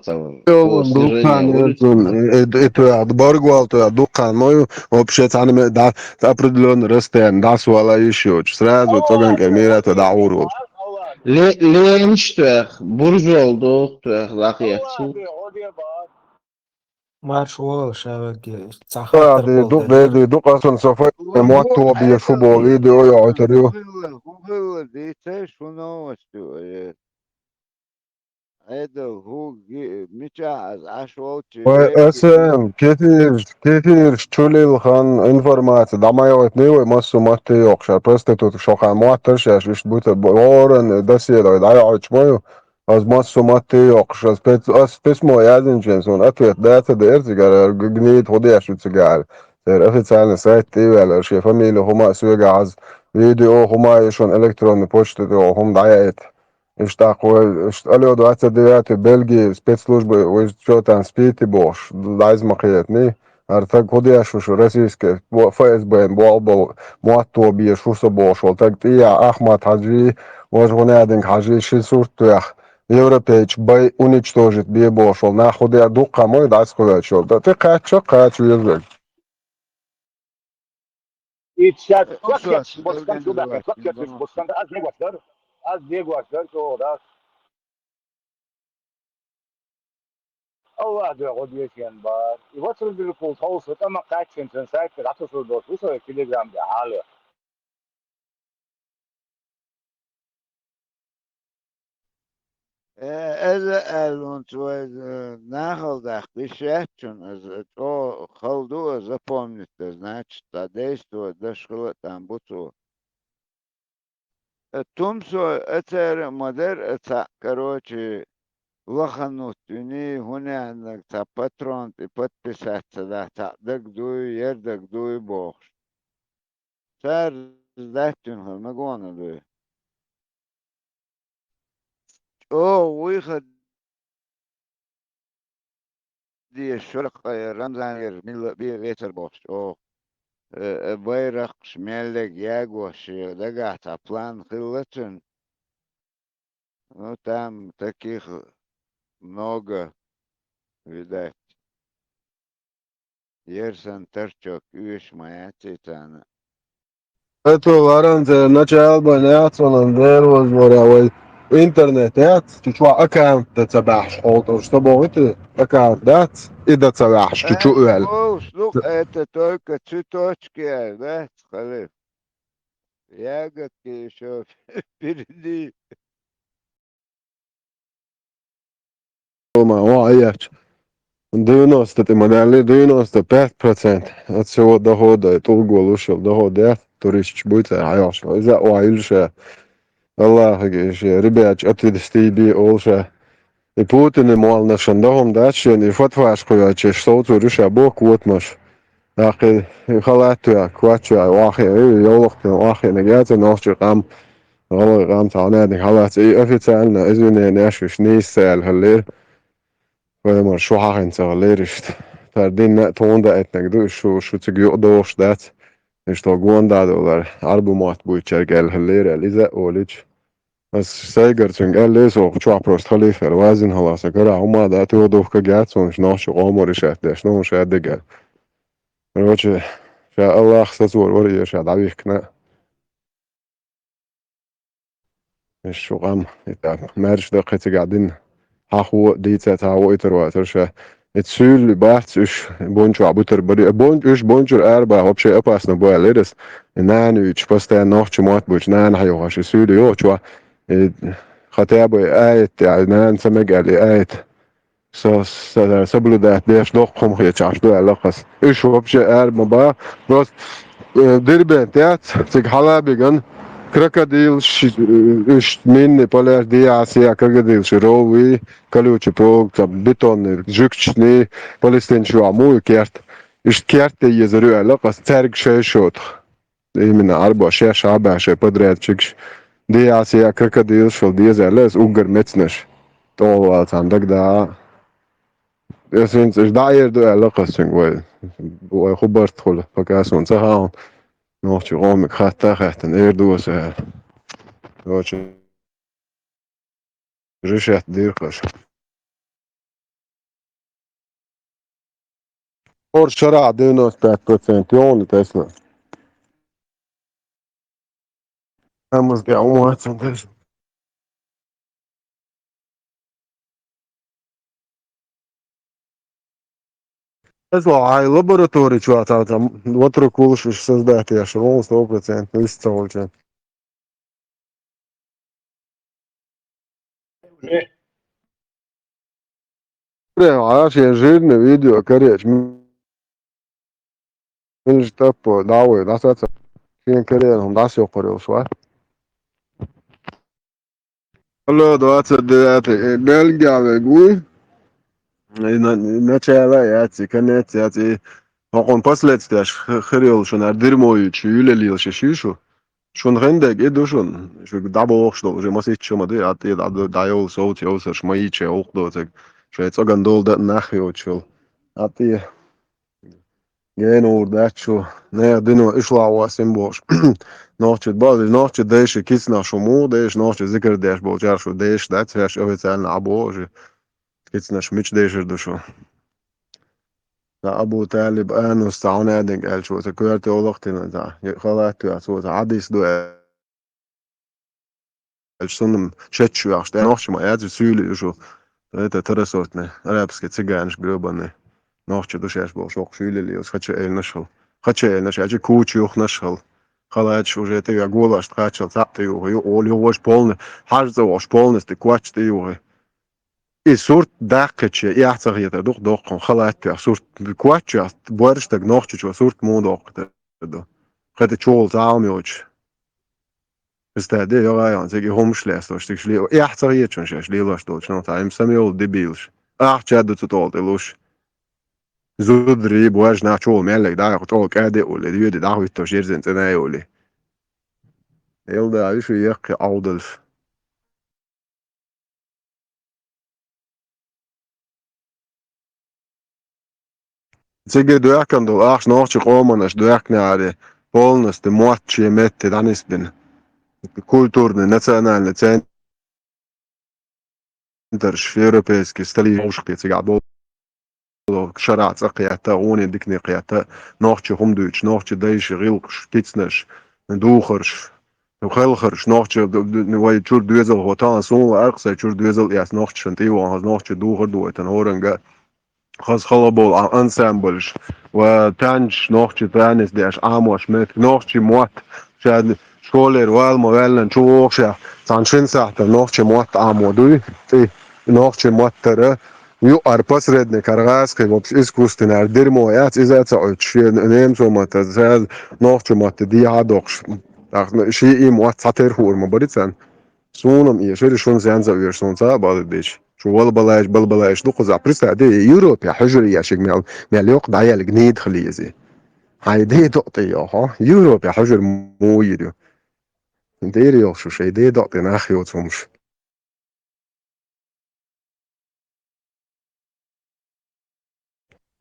Цхьа, йо, хьо дуккха снижение ву, э, э, тоьхна, баргвал тоьхна, дуккха ма ю, вообще цхьана ме-, да, определённый расстояние, дӀасавала йиш йоцуш, сразу цӀоган кӀел мира тӀе дӀагӀур волуш. Ле-, лемаш тоьхна, буржол доху тоьхна, лахъяцу. Марш вала ша вегге, ца хаттар ди, болу дукъ дерг. Ди, дукъ асан со фай, мотто бе шу болу, видео йоуьйтур ю. ХӀун хилла, хӀун хилла, дийцай шу новость ю, э. Айдал, хӀу ги-, мичахь аса Ӏаш волчу вай вега эсэм, кефирш, кефирш чулил хан информация, дӀа ма йойтний вай массо матте йоккхуш, проститутка шо хан моттар шаьш, иштта буьта бо-, оран, доседа вай дӀайоуьйтуш ма ю. Ас массо матте йоккхуш, ас пец-, ас письмо яздинчен, суна ответ даца деара цигара, г-, гнита хӀу деш ю цигара. Церан официальный сайт тӀе а ваьлла, шен фамилия хӀума а соьга хьаза, видео хӀума а ю шуна электронный почта тӀе, хӀума дӀаяйта. Иштта тӀаккха вай, иштта алло, двадцать девятый, Бельги, спецслужбы, вай чё там спите бохуш, дайза ма кхетаний. ХӀара стаг хӀу деш ву шу, российский, бо-, ФСБ-н болу, мотто бе шу со бохуш волу стаг тӀе а Ахмат-Хьажи, важа гӀунадинг Хьажи ши сурт тоьхна, европейчу бай уничтожить бе бохуш волу нах хӀу де дуккха ма ю дӀасакхуьлуьйтуш йолу. ТӀе кхаьчча а кхача везарг. И сейчас, э, как я, вот скажу, да, как я, вот скажу, аз дегош дар, аз дегош дар, чӀогӀа дац. Аллах дуьхьа гӀо деза шен бара. И вацрубилкул тховса тӀама кхаьччина цун сайтта дӀатосур долуш ву со Telegram де хьалха. Э, эза аьллунца вай, э, нахала даккха йиш яц шуна, аза чӀогӀа хала ду, аза запомнить дан, значит, цхьа действовать даш хила а тӀам бу цо. Э, тумсо а церан а ма дара, э, цхьаъ, короче, лаханут виний, хӀун аьлларг цхьа патрон тӀе подписать ца дахь, цхьаъ дага дуй, ер дага дуй бохуш. Цара даьттина хила ма гонах дуй. ЧӀогӀа вуй ха деза шуьра, Рамзанера милла а бен вецар бохуш чӀогӀа. Э, э, байракхаш мел лега ягош, шен дагахь цхьа план хилла цуьнан. Ну, там таких много, видать. Ер сан торчок оьшуш ма яц и царна. Ето ларанза начало бан яц, валан дер вазвара вай интернет яц, чу чохь аккаунт дан ца баьхьаш хьолтӀуш. Со боху, ити аккаунт дац, и дан ца ваьхьаш, чу чу а ваьлла. Э, олуш ду, это только цветочки, дац, халиф. Ягодки ещё впереди. Ма, о, а я чу. Девяносто тӀе ма даьллий, девяносто пять процентов от всего дохода, тӀулг волуш йолу доход яц, туристаш буй цара хьайолуш. Иза а охьайилла ша. Аллахьига и шен ребяташ атидастий бе олу ша. И Путине молланашан дохум дац шена, и фатваш кхоьллича, совцур ю ша боху котамаш. ТӀаккха и халат а тоьхна, коч а тоьхна, охьахиъна, и йовлакх тӀе охьахиънарг яц, нохчийн къам, гӀалгӀайн къам цхьа хьанадинг хьалаца. И официально извинение аш уьш нийса ца аьлла хиллера. Вай мара шу хьахина ца хиллера иштта. Цара динна а тхуна даийтинарг ду, уьш шу, шу цига юкъадогӀуш дац. Уьш тхо гон дӀадолара, Ӏарбу мотт буьйцург аьлла хиллера аьлла, иза а олуьйтуш. Ас сайгара цуьнга аьлла, со чохь просто халифера вазина хьала, сан кара хӀума а дац, юха духкаг яц, цунаш нохчийн къоман решать деш, ну, ша дегара. Короче, ша Аллах сацор вара, и ша дӀавихкина. Иш шу къам, и так, маьрша даккхи цигахь дина. Хьахо а дийца, цхьа а воуьйтур вацара ша. И суьйли бац уьш бун чохь бутар бари. Бун, уьш бун чуьра арабаха вообще опасно бу аьллера ас. И нана вуьйцуш, постоянно нохчийн мотт буьйцуш, нана хьехош, и суьйли йогӀучохь. И хотя бы аят, я, нана ца мега аьлла, и аят. Со-, со-, соблюдать деш доккха хӀума хеташ Ӏаш ду аьлла ас. Уьш вообще ара ма баха. Просто, э, Дербент яц, цига хьала а биган, крокодилаш, э, уьш минный пляж, дехьа-сехьа крокодилаш, роввий, колючий проволока, бетонный, жуьгташний, палестинчохь муй керт. Иштта керт тӀе езар ю аьлла ас, цаьрга шай шотах. Именно Ӏарбош шаьш а баьхьа шайн подрядчикаш, дехьа-сехьа крокодилаш хила деза аьлла ас, уггар мецнаш. ТӀе вала царна дагадогӀа. Ас хӀинца уьш дӀа а эр ду аьлла ас цуьнга вай. Вай хӀун барт хуьлу, пока суна ца хаьа. Нохчийн къоманиг хатта а хаьттина, эр ду ас аьлла. Короче, решать дира ас. ХӀора шарахь девяносто пять процентов йогӀу Тесла. Амма ас гӀо ма вац цунна Тесла. Эсло, хьай лаборатори чу а цхьа, цхьа ватру кулаш уж создать еш, ровно сто процентов, вист ца волча. Уже? Прям, а, шен жирный видео, короче. Мин же таппо, давай, дасаца. Шен карьера, хум дас ёкхарёлш, ва? Алло, двадцать девятый, э, Бельгия вегу. И на, и начало яц, и конец яц, и хакъун последствияш х-, хырёл шун ар дерьмо ючу, юле лил ши шишу. Шун хендег и ду шун. Шу дабохш дол, уже масит шума ди, а ти да, да, да, ёл, соут, ёл, саш, маиче, ух, до, так. Шу я цоган дол, да, нах, ёчул. А ти Генур дачу, не, дино ишла васим бош. Нохчи бал, нохчи деши кицна шуму, деш, нохчи зикр деш болчар шу, деш, да, цвяш официально або же. Кицна шмич дешир душу. Да, Абу Талиб, Анус, та, он адинг элчу, та, куэрти олохтина, да. Халат, да, цо, та, адис, ду, Элча сунна шеччу яхаш, да, нохчи ма яц, суьйли ушу. Это тарасотный, арабский цыганаш грёбаный. Нохчи ду шаьш болуш, окху суьйли лелаш, хача элнаш хал. Хача элнаш, ача куча юхнаш хал. Халачаш уже тӀе веа голаш тӀе кхаччал цхьаъ тӀе юху, ю-, олу юхуш полный, хьажа цӀа вохуш полностью кочча тӀе юху. И сурт даккхича, и ахь ца хетар дух доккхун, халат веа сурт кочча, борш стаг нохчичо сурт муха доккху ду. Хата чугӀул цхьа а хӀума йоцуш. Представь, де, йогӀайон, цига и хӀумаш лестош, цига ле-, эхь ца хетачун шаьш лелош долчу, ну, цхьа, им самайолу дебилаш. Ахча ду цу тӀолтӀе луш. Зударий, божна, чул меллиг, да, чул кӀаде ули, юди, да, виттош, ерзин цӀена ули. Эл да, уьш яккхи Ӏовдалш. Цига доьхкина долу ахча нохчи къоманаш доьхкина аре, полностью мотт шен метте дӀанисбина. Культурный, национальный центр. Центраш, европейский столица, цига болу шарахь цӀа кхетта, гӀуни дикане кхетта, нохчи хӀума дуьйцуш, нохчи дайши, гӀиллакхаш, кицнаш, духарш, хелхарш, нохчи д-, д-, вай чуьра доьзал хӀо, тахана суна лаьара-кх сайн чуьра доьзал эцна нохчашна тӀе а вахана, хаза нохчи духар ду вай тан хӀоранга. Хаза хала болу а-, ансамбльш, ва танчаш, нохчи танец деш, Ӏамош меттиг, нохчи мотт, шадна школера вала ма ваьллан чу вогӀуш, цхьана шина сахьтана нохчи мотт Ӏамо дуй, цӀе нохчи маттара, юкъара посредник, хӀара гӀазкхи, вообще искусственный, хӀара дерьмо яц, иза а ца Ӏуьттуш, шен немцо матта, цара нохчи матта дехьа а доккхуш. ТӀаккха шен и мотт цхьатера хуур ма бара царна. Суна-м эшари шуна сенца а оьшу, суна ца а бала дечу. Шу вала балаеш, бала балаеш ду кхузахь. Представь, де, Европе хьуьжаре ешиг мел, мел йоккха дӀаеллиг нийда хила еза. Хьайн де докъ тӀе йохьо. Европе хьуьжар муха йир ю? Дера йолу шу шайн де докъ тӀе нах йоцу хӀумаш.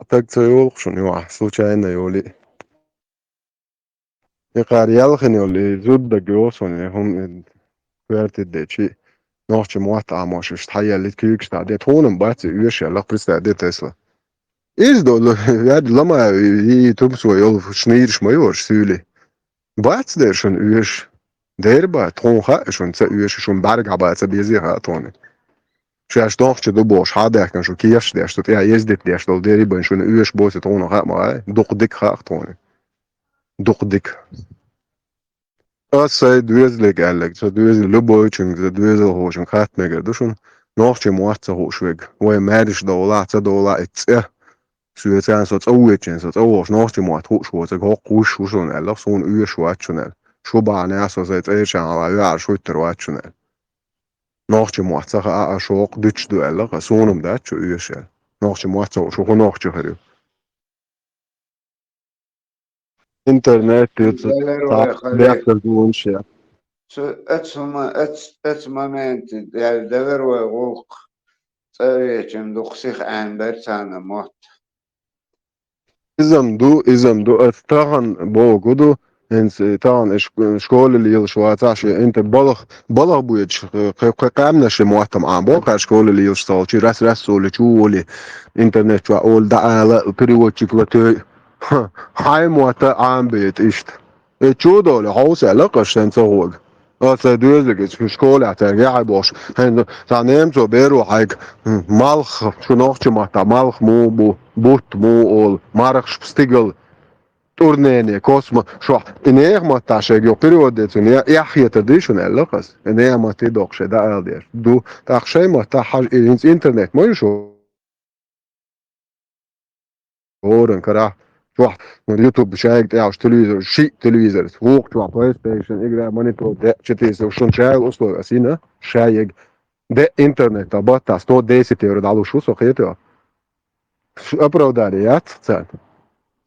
Таг ца йолу-кх шуна юахь, случайно йолий. И кхара ялхина йолу, и зуддаг йолу суна, и хӀума, и коьртиг дечи, нохчи мотт Ӏамош, иштта хьаеллий куьйгаш дӀа де, тхуна-м бац и оьшуш аьлла, представь, де Тесла. Иза долу, ваьд лама, и, и тумсо йолу шнийраш ма йоруш суьйлий. Бац дера шуна оьшуш. Дера бац, тхуна хаьа шуна ца оьшуш, шуна бӀаьрга хьабаца безе хаьа тхуна. Шаьш нохчи ду бохуш, хьа а даьхкина шу кехаш деш, шу тӀехь ездит деш долу дерриг а бен шуна оьшуш боцу тхуна хаьа ма хаьа, дукха дика хаьа тхуна. Дукха дика. Ас сайн доьзале аьлларг, сан доьзале любойчуьнга, сан доьзалхочуьнга хатта мегар ду шуна, нохчи мотт ца хууш верг. Вай маьрша довлахь, ца довлахь, и цӀе. Соьца царна со цӀа вуьйцучу, со цӀа вогӀуш нохчи мотт хууш воцург хӀокху вуьш ву шуна аьлла, суна оьшуш вац шуна аьлла. Шу бахьана со сайн цӀерачу хьалха веара шуьттур вац шуна аьлла. Нохчи мотт ца хаьа, аш хӀокху дуьтуш ду аьлла, суна-м дац шу оьшуш аьлла. Нохчи мотт ца хууш, хӀун нохчи хир ю? Интернет ю цу Лерой цхьа хали. Бехкаш гулунаш я. Цу, оцу ма-, оцу, оцу моменте, я, Лерой гӀуллакх цӀа а вечун дукха сиха Ӏамбар царна мотт. Иза-м ду, иза-м ду, ас тахана боху ду, хӀинца тахана иш-, школе лелаш вацахь шен, инта балха, балха буьйцуш, кхе-, кхе-, кхаьмнаш шен моттам Ӏамбо, кхара школе лелаш ца волчу, рас-рас олу чу волий, интернет чохь олу дӀаала, переводчик латуьй. Хьайн мотта Ӏамбийта иштта. И чу а долу, хьовса аьлла, кхаш шен ца гӀога. Аса доьзалиг иза школехь цаьрга яхьа бохуш. ХӀинца цхьа немцо беро хьайга, хӀм, малх, шу нохчи маттахь малх муха бу? бутт, муха олу, мархаш, стигал, тӀурнене, космо, шо, и нехан маттахь шайга йо перевод де цуьнан, я, яххетар дуй шуна аьлла хаза. И нехан матте доккху шайн дӀаала деш. Ду, тӀаккха шайн маттахь хьажа, и хӀинца интернет ма ю шу. ХӀоранна карахь, чохь, ну, YouTube шайга тӀехь телевизор, шиъ телевизор, вукху чохь PlayStation, игра, монитор, де, четыре, шуна шайга условия ас йина, шайга. Де интернет, а баттахь сто десять евро дӀалуш ву со, кхетий? Шу оправдание яц царна?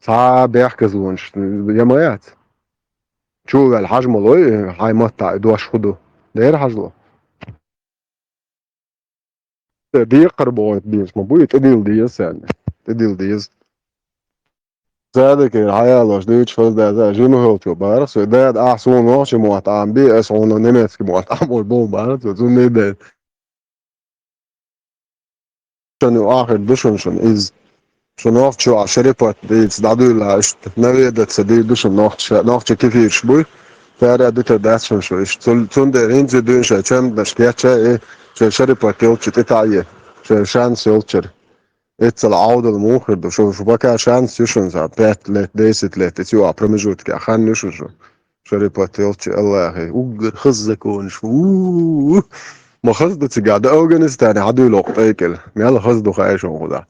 Цхьа бехказлонаш я ма яц? Чу ваьлла хьажа ма лой, хьайн маттахь и дош хӀун ду? Дера хьажа ло. Декхар бохуьйту деза ма бу, и тӀедилла деза царна. ТӀедилла деза. Садакера хьаялош дуьйцуш хаза даза, жима хӀалчо бара, со дада, ахь суна нохчи мотт Ӏамби, ас хьуна немецки мотт Ӏамор боху бара, цо зунний ден. Шуна ю ахир ду шуна шуна иза. Шу нохчо а шарипат дийца дӀадуьйла иштта. Наведаться дийр ду шуна нохча, нохча кефирш буй. Цара а дитар дац шуна шу иштта. Цун-, цундела хӀинца дуьйна шайн чамданаш кечча а, и шайн шарипат йолчу тӀе таӀе, шайн шанс йолчуьра. Эццал Ӏовдал муха хир ду? Шу, шу пока шанс ю шуна, сан пять лет, десять лет, эца ю а промежутке, хан ю шуна шу. Шарипат йолчу Аллахе, уггар хаза законаш. У-у-у! Ма хаза ду цигахь, дан Афганистане хьан дуьйлу хӀокху тӀайкӀел? Мел хаза ду хаьий шуна хӀуда?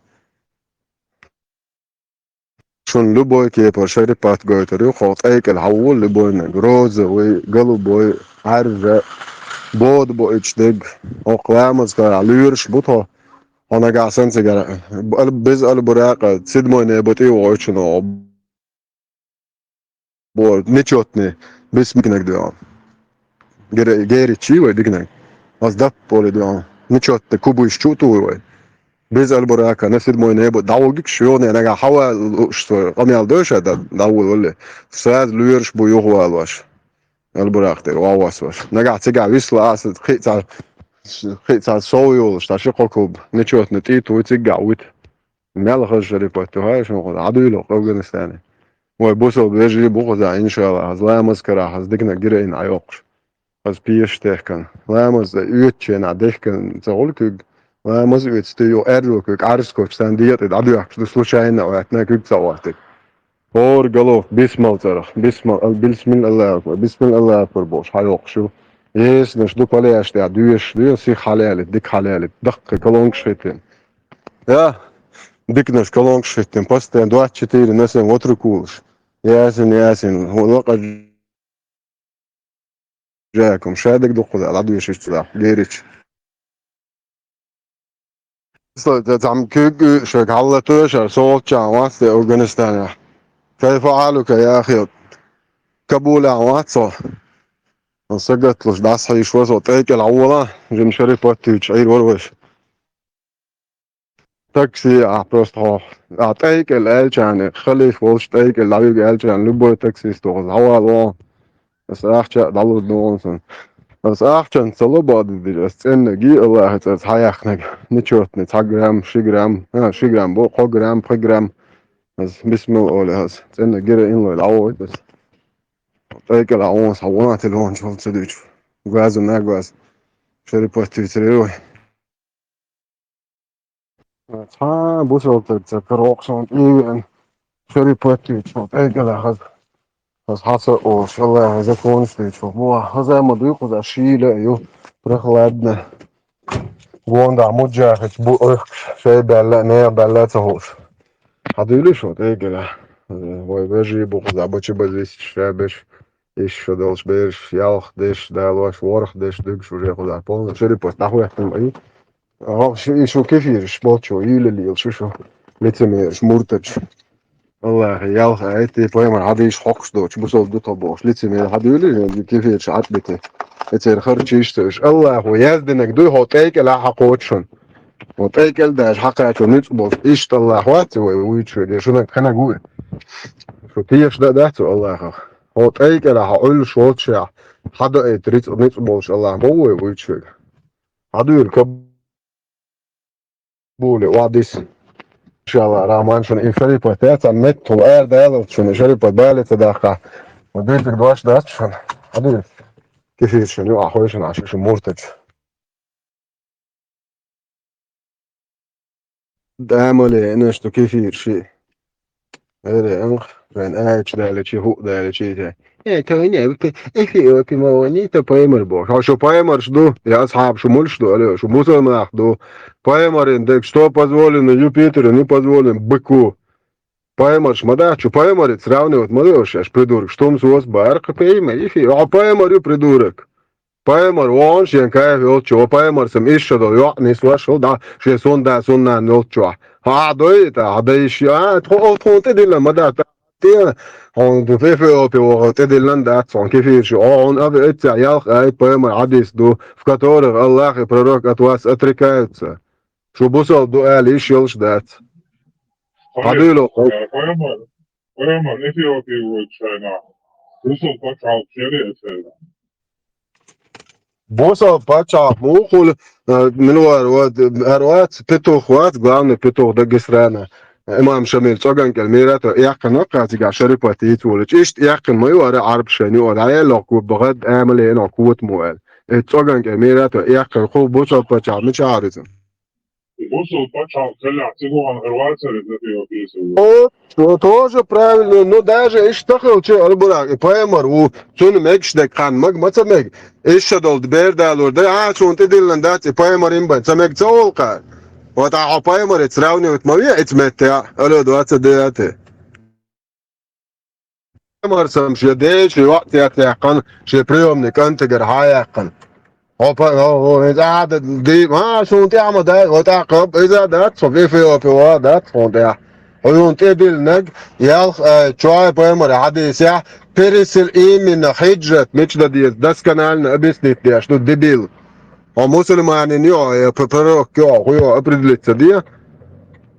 Шуна любой кепара шарипат гойтур ю, хӀокху тӀайкӀел хьан ву любойниг, розовый, голубой, Ӏаьржа, бода боуьйтуш дерг. ХӀокху ламаз карахь лоьраш бу тхо. Хьо нагахь санна цигара, ал-, без аль-буракъа, седьмой небо тӀе а вохуьйтуш, бо, нечётный, бисмикнаг дуьйхьа. Гера-, геричи вай дикнаг. Ас даппа олу дуьйхьа. Нечётный кубуйш чу а тухур вай. Без аль-буракъа, на седьмой небо, дӀавугигаш, юхане нагахь хьан вала лууш со, къамел дойша да-, дӀавулавалле. Саза лоьраш бу юхавалош. Аль-буракъа тӀера ван васваш. Нагахь цигахь висла аса, кхин а цхьа, кхин а цхьа сов йолуш, цхьа ши-кхо куб. Нечётный тӀе а тухуй, цигахь вуьту. Мел хаза шарипат ю хаьий шуна хӀуна, хьан дуьйлу Афганистане? Вай бусалба вежарий бу хӀуза, иншалла, хӀаза ламаз карахь, хӀаза диканиг гира йина Ӏа йоккхуш. Хаза пеша техкан. Ламаз оьцучу хенахь дехкан ца хуьлу куьг. Ламаз оьцу тӀе ю аьрру куьг, Ӏаьржа кочу царна декъе дӀадоьхкуш ду, случайно а ваьтна куьг ца гӀоттиг. ХӀора головка бисмал цӀарах, бисмал, ал-, бисмил Аллаху акбар, бисмил Аллаху акбар бохуш, хьан йоккхуш ю? Эсанаш ду, палеш тӀехь доьшуш ду, сиха хьалаялийта, дика хьалаялийта, даккхий колонкаш хӀиттина. Я, диканаш колонкаш хӀиттина, постоянно двадцать четыре на семь вотруг вулуш. Ясин, ясин, хӀун лакъа жакум, шадерг дуккхуза, ладуьйшуш ца дахь, герич. Со, ца, цхьамма куьг а шайга хьаллатоша, со волччахьа вац те Афганистанехь. Кайфа хьалука, я ахи? Кабулехь вац со. Сагатлуш дӀасахьийшо со, тӀекӀел хьавола, жима шарипат туьйцуш Ӏийр вара вайша. Такси а просто хьо. А тӀекӀел аьлча, халиф волчу тӀекӀел дӀавига аьлча, любой таксист вахаза хьавала вон. Аса ахча а дӀалур ду вон сан. Аса ахчан ца ло баддира, аса цӀеннаги, Аллахьа цӀарца хьаяхнаг. Нечётный, цхьа грамм, ши грамм, а, ши грамм бо, кхо грамм, пхи грамм. Аса бисмилла оле аса. ЦӀенна гира инлой дӀавойту аса. ТӀекӀел а вон сан, вон телефон чухула ца дуьйчу. Газа на газ. Шарипат туьйцур вай. Цхьа бусалба стаг ца карахь суна тӀе а веана, шарипат туьйцуш, тӀекӀел а хаза. Хаза хьан ца олуш, Аллахьа законаш дуьйцуш. Мо хаза ма дуй кхуза, шийла а ю, прохладно. Гондахь муджахидаш бу оьхкуш, шай баьлла а, нехан баьлла а ца хууш. Хьан дуьйлуш ву тӀекӀел а? Вай вежарий бу кхуза, бачу базист, шабеш. Иштта шо долуш бераш, ялх деш, далош, ворхӀ деш дуьгуш уже кхузахь полный шерипас дӀахӀоьттина ма ю. Шу, и шу кефираш болчо, йийла лела шу, шу лицемераш, муртаташ. Аллахьа ялх а, айти пайхамар хьадийш хьокхуш доцуш, бусалба ду тхо бохуш, лицемер хьадуьйла, кефираш Ӏад бити. Эцеран харчийш ца уьш. Аллахьо яздинарг дуй, хьо тӀекӀел а хьакхочушун. Хьо тӀекӀел а даьш хьакхачо нуьцкъ болуш. Иштта Аллахь вац вай вуьйцуш верг, шунаг хенаг ву и. Шу теша дан дац ву Аллахьах. Хьо тӀекӀел а хьо Ӏуьллуш волччехь, хьадоуьйту рицкъ, ницкъ болуш Аллахь бовву вай вуьйцуш верг. Хьадуьйла кабуле, охьадис. Иншалла, Рахьман шуна и шарипат яц, а меттахула ара далалц шуна и шарипат бале ца даккха. Ма дуьйцург дош дац шуна. Хьадуьйла. Кефир шуна ю, а хой шуна, а шу шу муртач. Амале, иначе кефир ши. Эре, анх, шайн ач дале чи, ху дале чи те. Э, то не, вот, эфиопи мо, не то паймар бо. Ха, шо паймарш ду, я асхаб, шо мульш ду, алё, шо мусульманах ду. Паймарин, так что позволено Юпитеру, не позволено быку. Паймарш ма да, чё паймарит сравнивать ма да, аш придурок, что м сос бар, ка паймар, эфи, а паймар ю придурок. Паймар вон шен кайф йолчу, ва паймар сам ишшадал йоӀ нисвашал да, шен сунда сунна йолчу. Ха дой та, ха дой ши, а, тхо, тхо, тӀедиллан ма да, та, те, хьон ду фе фе опе, ва тӀедиллан да, цон кефир шу, о, хьон абе эцця ялх, ай, паймар хьадис ду, в которых Аллах и пророк от вас отрекаются. Шу бусал ду али иш йолш дац. Хьадуйло. Паймар, паймар Эфиопия вуйт шайна. Бусал пачхьалкх шери эцерна. Бусал пачхьалкх мухул, э, минвар, вот, э, вац, петух вац, главный петух Дагестана. Имам Шамил цӀоган кӀел мирато яхъана кхазига шарипат йицволич. Ишт яхъин ма ю ара Ӏарб шайни, ара аялло ку багад амале но куват муэл. Э, цӀоган кӀел мирато яхъин ху бусал пачхьалкх мича аризм. Бусул пачхьалкх хилла цигуван гӀервацар из Эфиопияс. О, то тоже правильно. Ну, даже иш тахилчи албурак, и паймар ву, цуна мегаш дег хан маг ма ца мег. Иш шадолд бердалур да, а, цун тӀедиллан дац, и паймар им бан, ца мег ца волка. Вот, а, хьо паймар, это сравнивать ма ве, это метте, а, алло, двадцать девятый. Марсам ше дечи вахтятяхкан, ше приёмный кантагар хаяхкан. Опа, о, о, это ада ди, ма, сун тяма да, вот а кап, иза да, цо Эфиопия ва да, цо да. Хьуюн тӀедиллинаг, ялх, э, чой паймар хьадисяхь, пересел именно хиджрат, мичда дир, досконально объяснить деш, ну, дебил. Хьо мусульманин ю, э, п-, пророк ю, хьо ю, определиться де.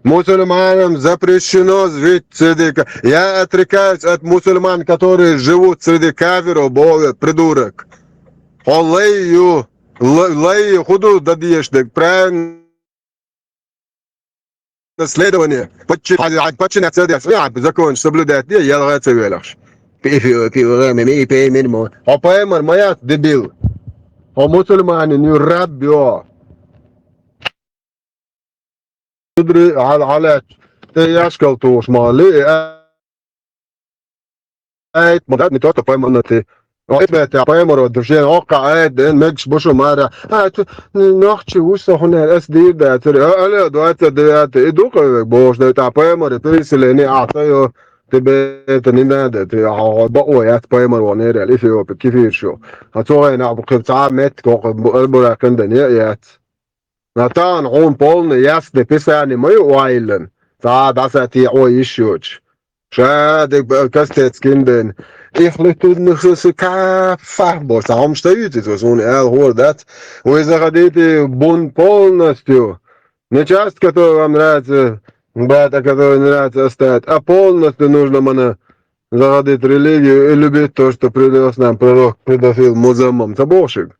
Мусульманам запрещено жить среди ка-, я отрекаюсь от мусульман, которые живут среди кафиров, бо, придурок. Хьо лай ю, л-, лай ю, худу дадеш дег, правильно. Наследование. Подчи-, а, а, подчиняться, да, а, закон соблюдать, да, я лгать велахш. Пи-, пи-, пи-, пи-, пи-, пи-, пи-, пи-, пи-, пи-, Хьо паймар ма яц, дебил. Хьо мусульманин ю, раб ю. Судри, гьал-, гьалач. Те яшкал туш мали, э, айт, ма дат, не то, что пайманати. О, эт бетя, паймаро, душен, о, ка, айт, ден, мегш, бушу, мара. А, ту, нохчи, уж со хунер, эс дир, да, ту, а, алло, двадцать девятый, иду, ка, бож, да, та, паймари, переселение, а, то, ё, тебе это не надо, ты, а, ба, ой, ат, паймаро, не, реал, Эфиопия, кефир, шо. А, цо, ай, на, бу, кеп, ца, мет, ко, ко, бу, эл, бура, кэнде, не, яц. Натан, он полный, ясный, писание, мой, уайлен. Ца, даса, ти, ой, ищёч. Ша, дек, б-, кастец кинден. Их летун нхысы кафа. Бо, са хомшта ютит, ва сун эл хор, да? Вы заходите в бунт полностью. Не часть, которая вам нравится, бата, которая нравится оставить, а полностью нужно мана заходить в религию и любить то, что привез нам пророк, педофил, музаммам. Табошик.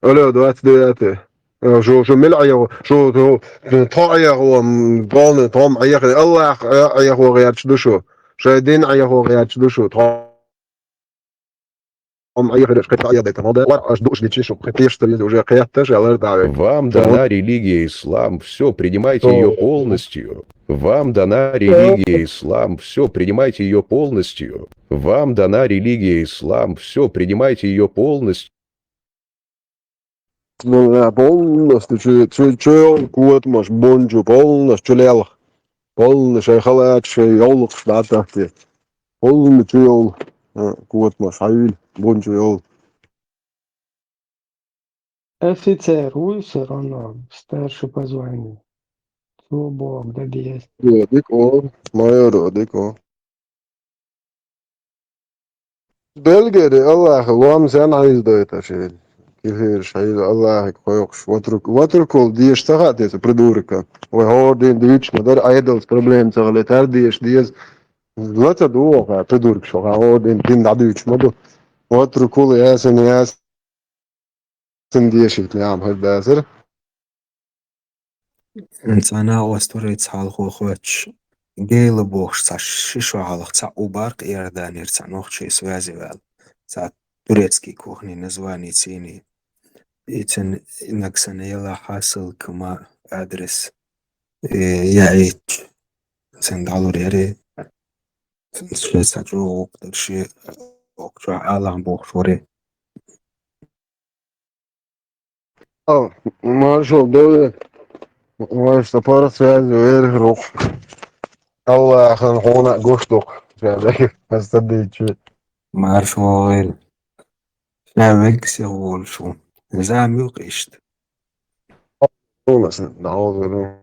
Алло, двадцать девятый. Э, шу, шу мел аял, шу, шу, тхо аял, м, полный, тхом аял, Аллах, э, аял гъярч душу. Шайдин аял гъярч душу. Тхом аял, шкет аял, да, тхом, да, вар, аш душ личи, шу, кхетеш, что ли, уже кхетта, шалар, да, век. Вам дана религия ислам, все, принимайте ее полностью. Вам дана религия ислам, все, принимайте ее полностью. Вам дана религия ислам, все, принимайте ее полностью. Ну, да, полностью, чё, чё, чё, кот маш, бончу, полностью, чё, лелах. Полностью, шай халат, шай ёлок, штата, те. Полностью, чё, ёл. А, кот маш, хавиль, бончу, ёл. Офицер, вы всё равно старший по званию. Цо Бог да деза. Родик, о, майор, родик, о. Белгери Аллаха лом сен хьайза дойташ вели. Кефирш хьайза Аллахыг хойкхуш. Ватру-, ватрукул деш ца хаьа те цу придурка. Вай хӀора дин дуьйцуш ма дара, Ӏедалца проблема ца хилийтар деш деза. Ла ца дугӀу хьа придурка шо, хьа хӀора дин дин дӀадуьйцуш ма ду. Ватрукул ясен яс Цундешилтни ам хӀара дацара. Цхьана оаш турец хьалхо хоьттуш, Гейла бохуш цхьа ши шо хьалха цхьаъ ву бакъ Иорданера цхьа нохчий связи ваьлла. Цхьа турецкий кухни название цийний. И цун нагсана яла хьа ссылка ма адрес. э, яйч. Сан далур яре. Сан шеца чу гукдер ши, окча Аллах бохшуре. О, маршал, дове. Ваш сапар связь, вер рух. Аллахан хона гоштук. Связь, астадичи. Маршал. Шавек се волшу. Замюк ишт. Хонас, наозеру.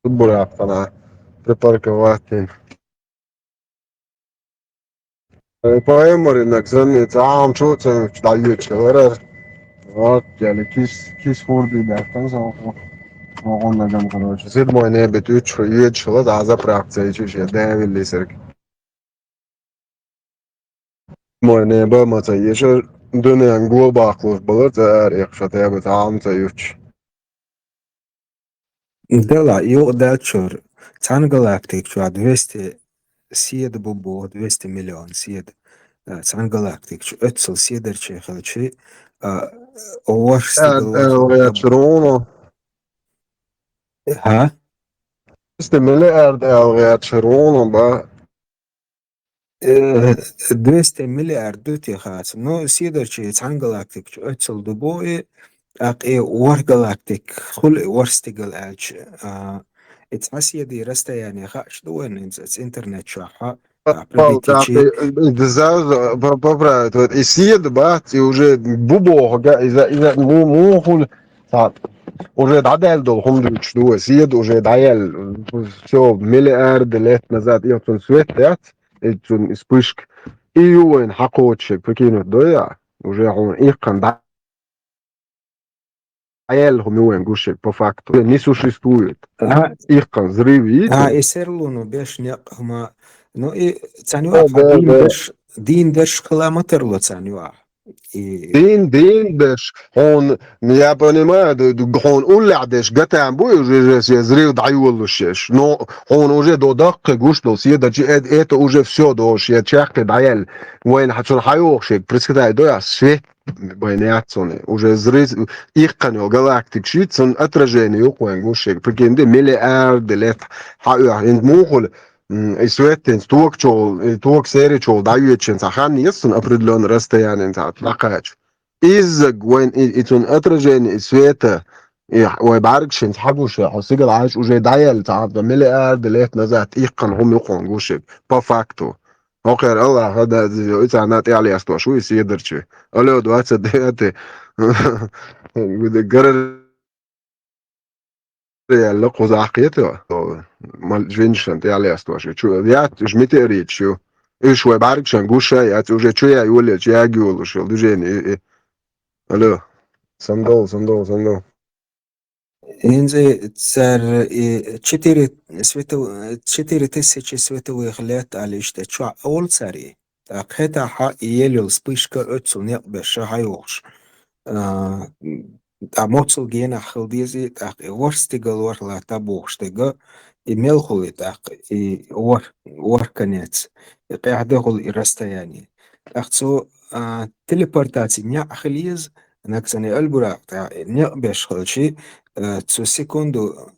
Бурахтана. Припарковать. Э, поэмори на ксен, это ам чё, це дают, говорят. Вот, я ли кис, кис хурди, да, там сам. Могу на дом, короче. Седьмой небе, ты чё, ечила, да, заправца, и чё, я, да, вели, серк. Мой небе, ма, це ещё дунен глобах луж было, це ар, як шо, я бы там, це юч. Дела, юкъ дачур, цан галактик чуа двести седа бу бо, двести миллион седа. Э, цан галактик чу, оцул седар чехал чи, а, оварш Э, стигал э, вар. Ровно. Ха? Двести миллиард, э, ровно, ба. Э, двести миллиард дути хац. Но седарчи цан галактик чу оцул дубо и, акъ и вар галактик, хул и вар стигал алч, а, и цан седи расстояние хач дуэн инц, интернет чу ха, а, Пал, прибитичи. Да, э, э, да, за, за, по-, поправить. Вот, и сед, бац, и уже бубо, га, и за, и за, му-, мухуль, так, уже дадел дол, хум дучу, сед уже даел, всё, миллиарды лет назад, и вот он свет, да? Эцун вспышка. И юэн хакочек, прикинь, вот, да, я? Уже он их канда. Аял хум юэн гушек, по факту. Не существует. Ага. Их кан взрыв и А, то. И серлуну беш некъ хма. Ну, и цан О, юах да, дин да. Деш, дин деш хала матерло цан юах. И Дин, дин деш. Он, я понимаю, д-, д-, он улля деш, гатан буй уже, же, же взрыв даю лушеш. Но он уже до даккы гуш дол, съеда чи, э-, это уже всё дош, я чахты даял. Вайн хачун хайох шек, предсказать, да, я свет, вайн яцуны. Уже взрыв, их канал галактик шит, сон отражение юк вайн гуш шек. Прикинь, да, миллиарды лет. Ха, я, ин мухул, м, и свет, ин стук чол, и тук сери чол, да, ючен, сахан, есть он определённое расстояние, та, такач. Из-за гвен-, и, и цун отражение, и света, и х-, вай баргшин хагуша, хо сигал аш уже даял, та, да, миллиарды лет назад, их кан хум юкон гушек, по факту. Охер Аллах, да, зи-, и цана тяли астош, уй, съедерчи. Алло, двадцать девятый. Гуде гарар Реально, кузахъ ете, мал-, женщин, ты алиас тоже. Чу, я, ж метеорит, чу. Иш вай баргшан гуша, я, уже чу я, юле, чу я, гюлу, шел, движение, и, и. Алло. Сандал, сандал, сандал. Инзи цар и четыре светов-, четыре тысячи световых лет, али иште, чу, ол цари. ТӀаккха хӀетахьа и елил вспышка оццул некъ беша хьайохуш. А, а моццул генахь хила деза, тӀаккха и ворхӀ стигал ворхӀ латта бохуш дега, и мел хули тӀаккха, и ворхӀ, ворхӀ конец, и къехьдехула и расстояние. ТӀаккха цу, а, телепортаци некъ хила еза, нагсани албуракъ тӀа некъ беш хилчи, а, цу секунду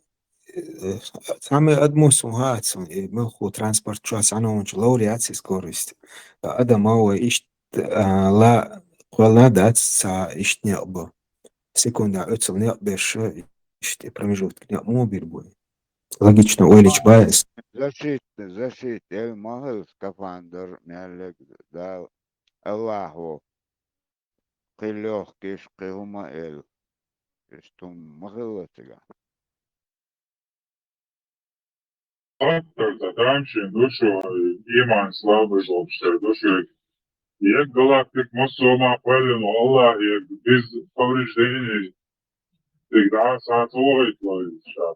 Э, цхьамма адамо сун хьаца, э, мелхо транспорт чу цхьаьна вончу ловр яц и скорость. Адам а вай иштта, а, ла, кхолла дац ца иштта некъ бу. Секунда оццул некъ беш, иштта промежуток некъ мо бир бу. Логично ойлич бац. Защита, защита, эл ма хила скафандр, меллиг, Дала, Аллахо. Кхин лёхкиш, кхин хӀума эл. Иштта хӀума ма хилла цига. Фактор, да, тамашийна ду шу, иман слабый болчу дара ду шуьга. Ерг галактик массо а ма кхоьллина Аллах, ерг без повреждений. Всегда саца вогӀийт вай ша.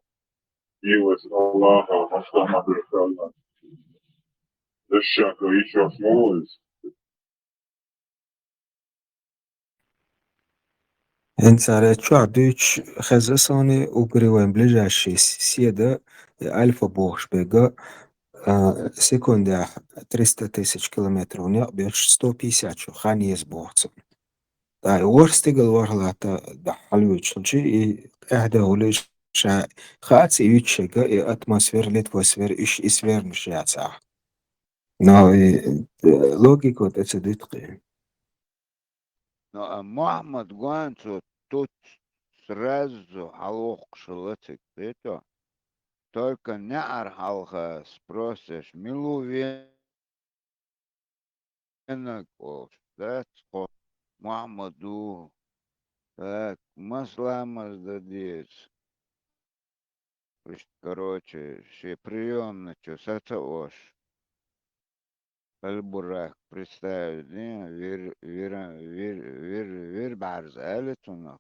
Милость Аллаха, массо а ма дешшалла. Дешшака йиш йолуш ма ву иза. ХӀинца цара чохь дуьйцуш хеза суна уггаре вайн ближайший с-, седа, э, Альфа бохуш берг, а, секундехь триста тысяч километров некъ беш, сто пятьдесят чу хан еза боху цунна. ТӀаккха ворхӀ стигал ворхӀ латта дахьал вуьйцуш хилча, и къаьхьа дагӀа хулаш ша хаац и вуьйцуш шега, и атмосфера, литвосфера, иш, и сфернаш яцахь. Но и, э, логика вот эца дитхи. Ну, а Мухьаммад Гуанцо тут сразу хьалвоккхуш хилла цига, кхетий? Только неӀар хьалха спросеш, мила ву ве-, венаг олуш дац кхо Мухьаммад ву, так, маса ламаз дан деза. Иштта, короче, шен приёмначу саца а ош. Аль-Бурак представить дина, вир, вира, вир, вир, вир бӀарза аьлла цунах.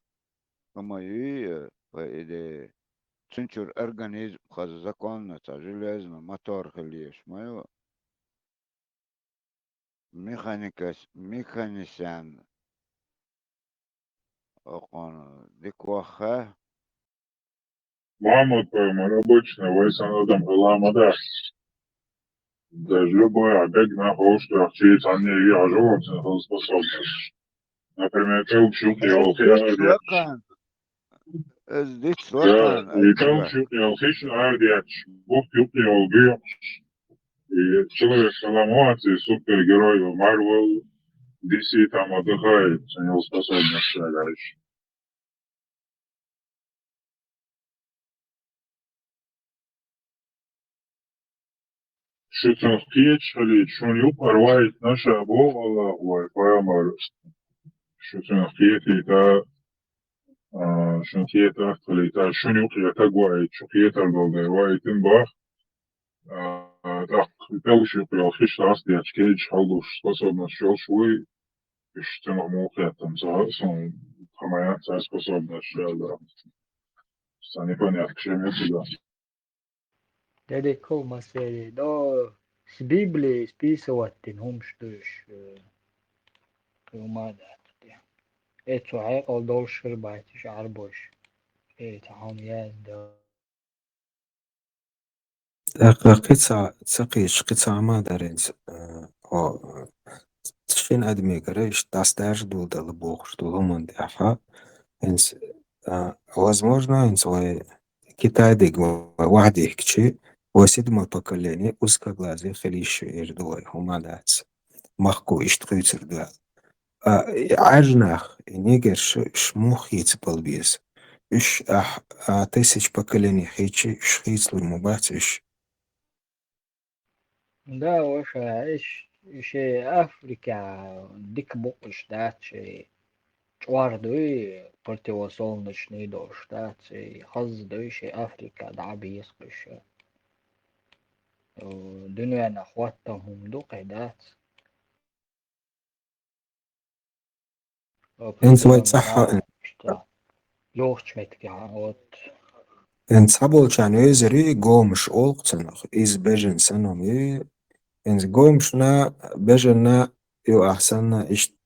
Хама юй, по идее, цун чуьра организм хаза законно цхьа железный мотор хила езаш ма ю. Механикас-, механисян окъона дика ваха. Мухьаммад-пайхамар обычно вай санна адам хила ма дац. Даже любой а бегна ховш дуьхьа чи цхьанне а вихьа жо воцун хила способность. Например, тӀелг шух йолу хи арадеш. Лакан. Из диц. Да, лакан, и тӀелг шух йолу хиш арадеш, бухт юкъ йолу буьйхуш. И человек салам вац, и супергерой, Марвел, Ди Си там отдыхает, цуьнан йолу способность шагайш. Шу цунах кхеташ хилийта, шуна юкъара вайтина ша боху Аллахо вай пайхамар. Шу цунах кхетийта, а, шуна кхетарх хилийта, шуна юкъе таг вайта, шу кхетар долу дела вайтина бах. А, тӀаккха тӀелг шух йолу хиш дӀасадетташ кегаш хьалдуш способность йолуш вуй, уьш цунах муха хеттам ца хаьа суна, тхан ма яц цара способность аьлла. Сан непонятка шен меттиг дац. Дедикал масери, но с Библии списывать дина хӀумаш ду уьш, э, хӀума дац те. Э, цу хьекъал долуш хир бац уьш Ӏарбош. Э, цхьа хьуна яздо. ТӀаккха кхин цхьа, ца кхеташ, кхин цхьа хӀума дара хӀинца, э, хьо, шина адамегара иштта дӀасадаржа дулдала бохуш долу хӀуманна тӀехь. ХӀинца, э, возможно, хӀинца вай Китайдиг вай вахьдихкичи, вай седьмой поколение узкоглазый хила йиш ю эр ду вай, хӀума дац. Махко иштта хуьйцур ду аьлла. А, и Ӏаьржа нах, и негерш, уьш муха хийца бала беза? Уьш ахь, а, тысяча поколений хийчи, уьш хийцалур ма бац уьш. Да, ваша, иш, ши Африка дика букъуш дац, ши чӀор дуй, противосолнечный долуш дац, и хаза дуй, ши Африка дӀа беза кхуьш. Э, дуьненах хӀоттам хӀума ду кхин дац. ХӀинца вай цӀахь а, йохчу меттигехь, вот. ХӀинца цхьаболчарна везари гомаш олу цунах, иза бежан санна ю. ХӀинца гомашна, бежанна ю ахь санна, иштта,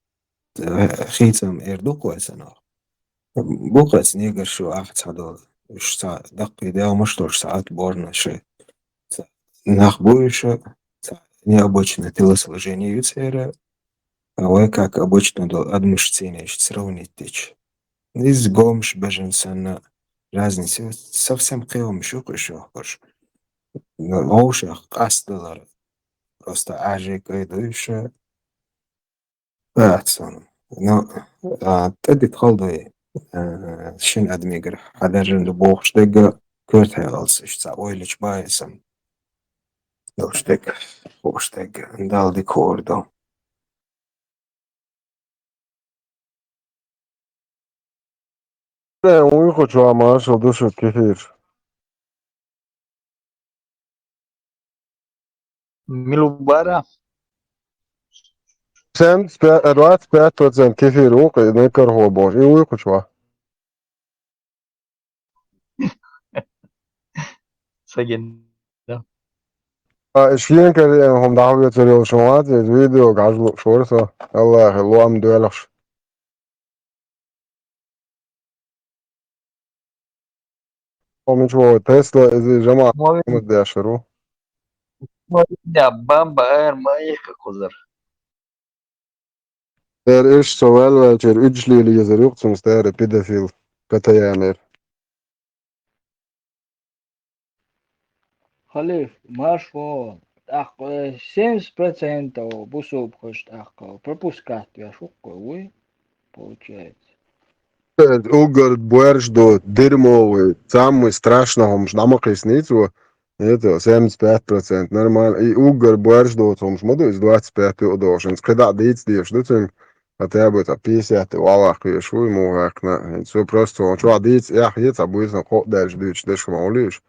э, хийцам эр ду кху вай санна. Бу кхаьчна негаш ю ахь цхьа долу. Уьш цхьа даккхий дегӀмаш долуш, цхьа отборнаш. Цхьа нах бу уьш, цхьа необычное телосложение ю церан. А вай, как обычно, долу адамаш цӀийнаш сравнить дича. Иза гомаш бежан санна разница ю, совсем кхин хӀумаш ю кхуьш йохкуш. Вовшах къастдалар. Просто Ӏажий кӀай ду уьш. Вац ван. Ну, а, тӀедитхал дуй, а, шина адамигара хьадаржан ду бохуш дегга коьртахье алсаш, цхьа ойлачу баесам. Долуш дегга, хууш дегга, Дала дика хуур ду. Э, вуй кху чохь, маршалла ду шуьга, кефир. Мила бара? Семьдесят пять, двадцать пять процентов кефир ву, кхин карахь бохуш. И вуй кху чохь. Сагин, да. А, шен карийна хӀума дӀахьоьцур йолуш вац, иза видео гӀажлуш вара со. Аллахьа лоам доьлхуш. Хьо мича вогӀу, Тесла, иза жамаӀат Мо вин-, хӀуманаш дешар ву? Мо вин-, я бамба гӀайр ма йихка кхузара. Дера иштта со ваьллачара уьдуш лелаезар юкъа цунца дера педофил Катаянера. Халиф, марш вон. ТӀаккха, э, семьдесят процентов бусулбхаш тӀаккха пропускать веш ву-кх вай, получается. Уггар боьрша ду, дерьмовый, самый страшный хӀумаш дӀа ма кхийсний цо. Это семьдесят пять процентов нормально. И уггар боьрша доцу хӀумаш ма ду, иза двадцать пять юкъа дохуш. ХӀинца кхидӀа дийца дезаш ду цуьнга. Хотя бы цхьа пятьдесят охьаваккха везаш ву, муха ваьккхина. ХӀинца цо просто цхьа чохь дийца, эхь е цхьа буьйсанна кхоъ даьлча дуьйцуш дерш ма хьулийша.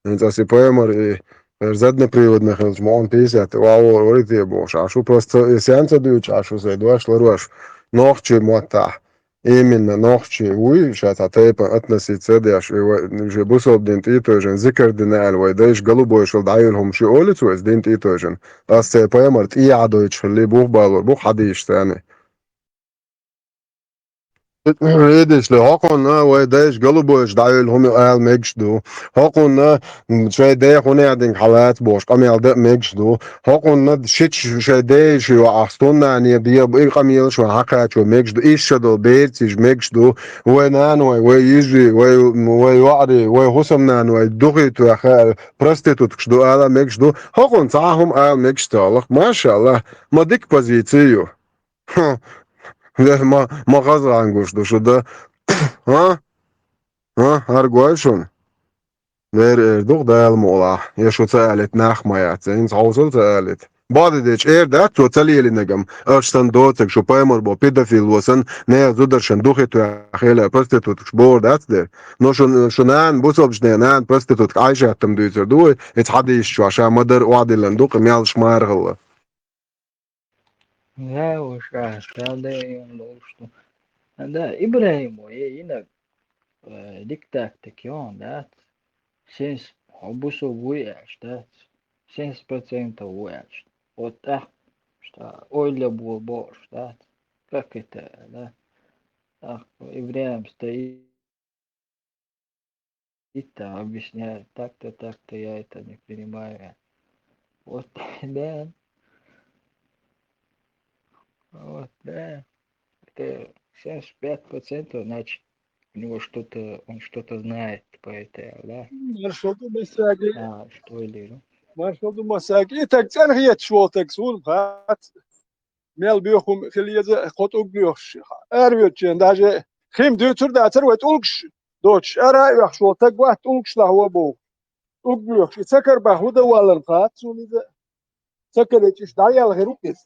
ХӀинца ас и П М Р и, э, заднеприводный хилча, ма он пятьдесят охьавора варий те бохуш. Аш ву просто, э, сенца дуьйцуш, аш ву сайн дош ларош. Нохчий моттахь. Именно нохчий вуй, ша цхьа тайпана относиться а деш, и вай, уже бусалба дин тӀетойжина, зикар дина аьлла, вай дайша голубой шал дӀайолу хӀума ши олу цо иза дин тӀетойжина. Ас цхьа пайхамар тӀехьа дойтуш хилли, бух балур, бух хьадийша царна. Видишь ли, хӀокхунна вай дайша голубойш дӀайолу хӀума ала мегаш ду. ХӀокхунна шайн ден хӀунехдинга хьалаца бохуш, къамел дан а мегаш ду. ХӀокхунна шича шайн ден ши йоӀах стуннане беба, и къамелаш ван хьакхачо мегаш ду. Иша долу берцаш мегаш ду. Вай наной, вай йижи, вай, вай йоӀари, вай хӀусамнаной духи тоьхна проституткаш ду ала мегаш ду. ХӀокхунна цхьа а хӀума ала мегаш ца хилла. Машалла, ма дика позици ю. Хм. Ма, ма хаза гӀан гуш ду шу, да? А? А? ХӀара гой шуна? Вер эр ду-кх Дала мукъалахь, я шу ца алийта нах ма яц, я хӀинца хьовсал ца алийта. Баде дечу эр дац цо ца лелинарг-м, аша санна доцург шу пайхамар бо педофил во санна, нехан зударшна духи тоьхна хила проституткаш бохург дац дера. Но шун, шун нана, бусалбачу нехан нана проститутка Ӏайшат-м дуьйцур ду вай, иза хьадийшачохь ша ма-дарра охьадиллина ду-кх, меллаша мара хилла. Да, уж, а, стал да, и он должен, что. А, да, Ибрагим, ой, и на, э, диктатик, и он, да. Семьдесят, хьо бусулба вуй аьлча, да. Семьдесят процентов вуй аьлча. Вот так, что ойла бу-, бу-, что, да. Как это, да? Так, Ибрагим стоит. И там объясняет, так-то, так-то я это не принимаю. Вот, да. Вот, да. Это семьдесят пять процентов, значит, у него что-то, он что-то знает по этой, да? Маршалла ду массаьрга. А, что или, ну? Маршалла ду массаьрга. И таг цӀена хеташ волу таг суна хац. Мел боьха хӀума хила еза, кхо тӀулг лоьхуш. Аравоьдучу хенахь даже хи-м дуьйцур дацара вай тӀулгаш доцуш. Ара а оьхуш волу таг вац тӀулгаш лахьо боху. ТӀулг лоьхуш. И ца карабахь хӀун дан валлар хац суна иза. Ца карийча, иштта дӀаелла хир ву-кх иза.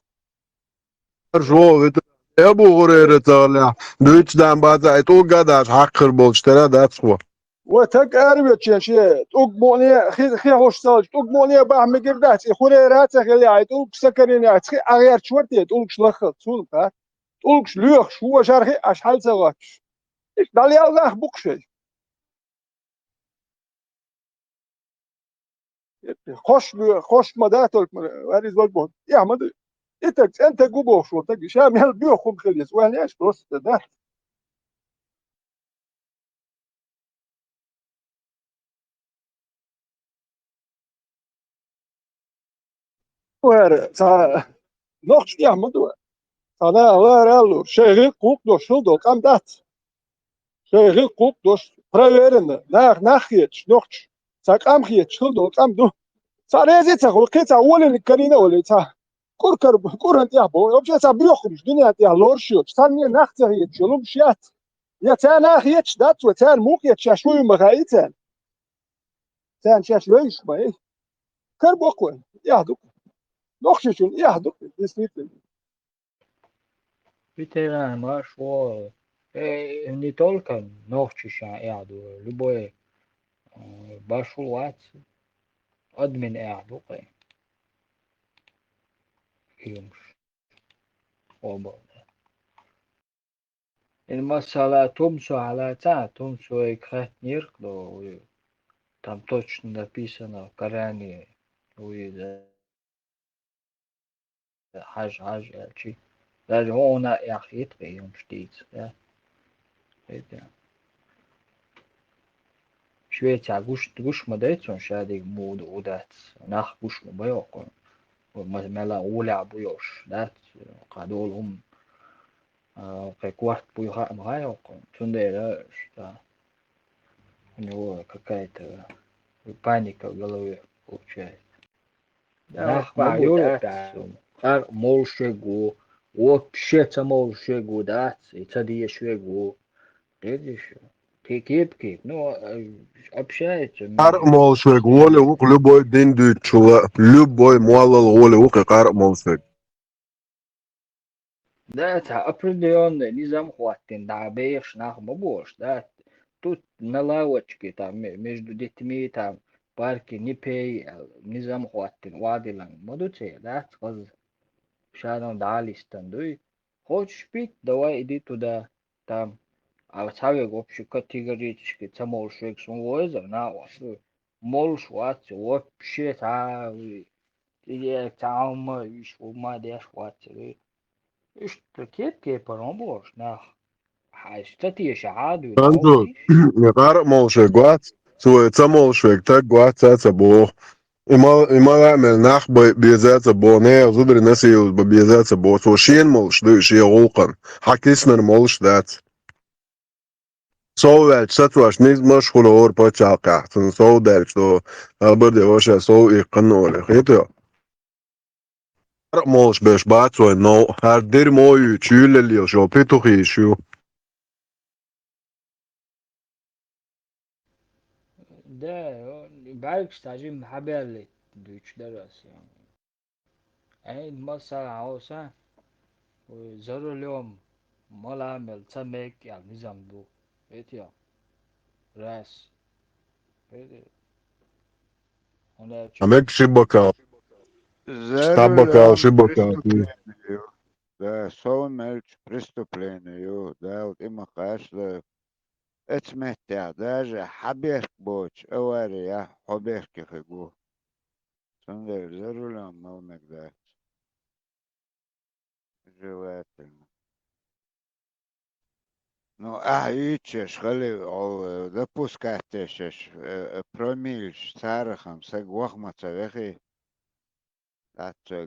Маршалла ву, Абу ХӀурайра царна дуьйцу дан бац, ай тӀулг а даьлча хьакхар болчу тера дац хьо. Вай таг аравоьдучу хенахь шен тӀулг мукъане, хи, хи хьош ца хилча, тӀулг мукъане бахьа мегар дац, и Хурайра а ца хилла, и тӀулгаш ца карийна, цхьа а гӀерташ вара те, тӀулгаш лаххалц, суна хац. ТӀулгаш лоьхуш, вон шарахь а аш хьал ца гӀоттуш. Иштта дӀалелла нах бу-кх шайн. Кхош, кхош ма да, только ма, ваьр иза возможно. Эхь ма ду. И таг, цӀена таг ву бохуш волу таг, ша мел боьха хӀума хила еза, ваьлла еш просто дац. Вара, цхьа нохча тӀехь ма ду. Цхьа наха лара аьлла, шайн гӀиллакх гӀуллакх долуш хила долу къам дац. Шайн гӀиллакх гӀуллакх долуш, проверено, нах, нах хеташ, нохча, цхьа къам хеташ хила долу къам ду. Цхьа реза ца хуьлу, кхин цхьа олаллиг карийна а валий, цхьа кӀур кар-, кӀуран тӀехь боху. Вообще цхьа боьха хӀумаш дуьнен тӀехь лоруш йоцуш, цхьанне нах ца хеташ йолу хӀумаш яц. Я царна а хеташ дац вай, царна муха хеташ, шаьш вуй ма хаьий царна. Царна шаьш вевзаш ма ю. Карабо-кх вайн, эхь ду-кх. Нохчичунна эхь ду-кх, действительно. Ветеран марш вон. Э, не только нохчичунна эхь ду, любой, э, башхалла вац, адамна эхь ду-кх. Юмш. Оба. Ин масала тумсо хьалаца, тумсо и кхетнерк до, там точно написано в Коране, уй, да. Хьаж, хьаж, чи. Даже вон а яхийта, кхе, юмш дийца, да. Это. Швеция гуш, гуш ма дай цунна шадерг муха ду, у дац. Нах гуш ма бай оккхунна. Ма-, мела гӀолехь бу йолуш дац. Кхадолу хӀума. А, кхе, корта буй хаьа ма хаьа хьокхунна. Цундела, что у него какая-то паника в голове получается. Да, нах бахьа йолу дац. Къаркъа молуш верг ву, вообще ца молуш верг ву дац, и ца дезаш верг ву. Кхетий шу? Кхе-, кеп-кеп. Ну, э, общается. Къаркъа молуш верг гӀоле ву-кх любой дин дуьйцучул а, любой моллал гӀоле ву-кх и къаркъа молуш верг. Да, цхьа определённый низам хӀоттийна дӀа бехаш нах ма бу уьш, да. Тут на лавочке, там, ме-, между детьми, там, парке не пей, э, низам хӀоттийна, охьадиллина ма ду церан, дац хаза. Ша-м дӀа а листина дуй. Хочешь пить? Давай иди туда, там. А цхьа верг вообще категорически ца молуш верг суна везара, накъост ву. Молуш вац, вообще цхьа а, цӀе а, цхьа а хӀума, уьш хӀума деш вац. Иштта кеп-кепара ма бу уьш нах. Хьайша ца тешахь а дуьйна. Француз, и къаркъа молуш верг вац, цо и ца молуш верг стаг вац а ца боху. И мала, и мала а мел нах бай беза а ца боху, нехан зударий насиловать бан беза а ца боху. Цо шена молуш ду и шен гӀуллакхана. Хьан киснара молуш дац. Сов ваьлча сацош низамаш хуьлу хӀора пачхьалкхехь, цунна сов даьлча до, албарде ваша сов иккхина олий, хетий? Къаркъа молуш берш бац вайн новкъа, хӀара дермо а юьйцуш, юьллал лелаш йолу петухаш ю. Да, бӀаьргаш цхьа жимма хьабаьллийта дуьйцуш дара ас. Ай, масала, хьо сан, ой, за рулём мала а мел ца мега аьлла низам ду. Эти я. Раз. Эти. ХӀунда аьлча А мега ши бокал. За Ста бокал, рулём ши бокал. Преступление ю. Да, сов мелча преступление ю. Дала тӀе ма кхаччалда. Эцу меттехь даже хьан берг боцуш авария хьо берг хир ву. Цундела за рулём мала мега дац. Желательно. Ну, ахьа йийцуш хили, хьо допускать деш, э, э, промиллеш царах-м саг ваха ма ца вехий, цхьацца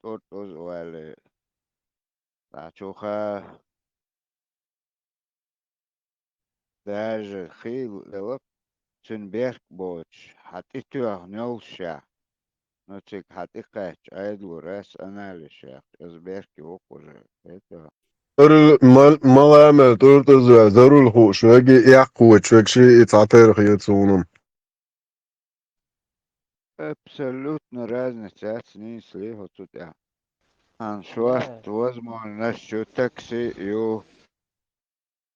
тӀур-тӀуза валий, цхьачуха Даже хийла элап, цуьнан берг боцуш, хьан тӀе тоьхна йолушехь, ну, цига хьан тӀе кхаьчча, Ӏедало раз анализ яьккхича, иза берг ю-кх уже, хетий? Р-, ма-, мала а мел тӀур-тӀуза ваьлла, за руль хууш верг а, эккхавоьдуш верг шиъ а цхьатерра хета суна-м. Абсолютно разница яц, нийса ле хьо цу тӀехь. Хан шорт, возможно, аш чу такси ю.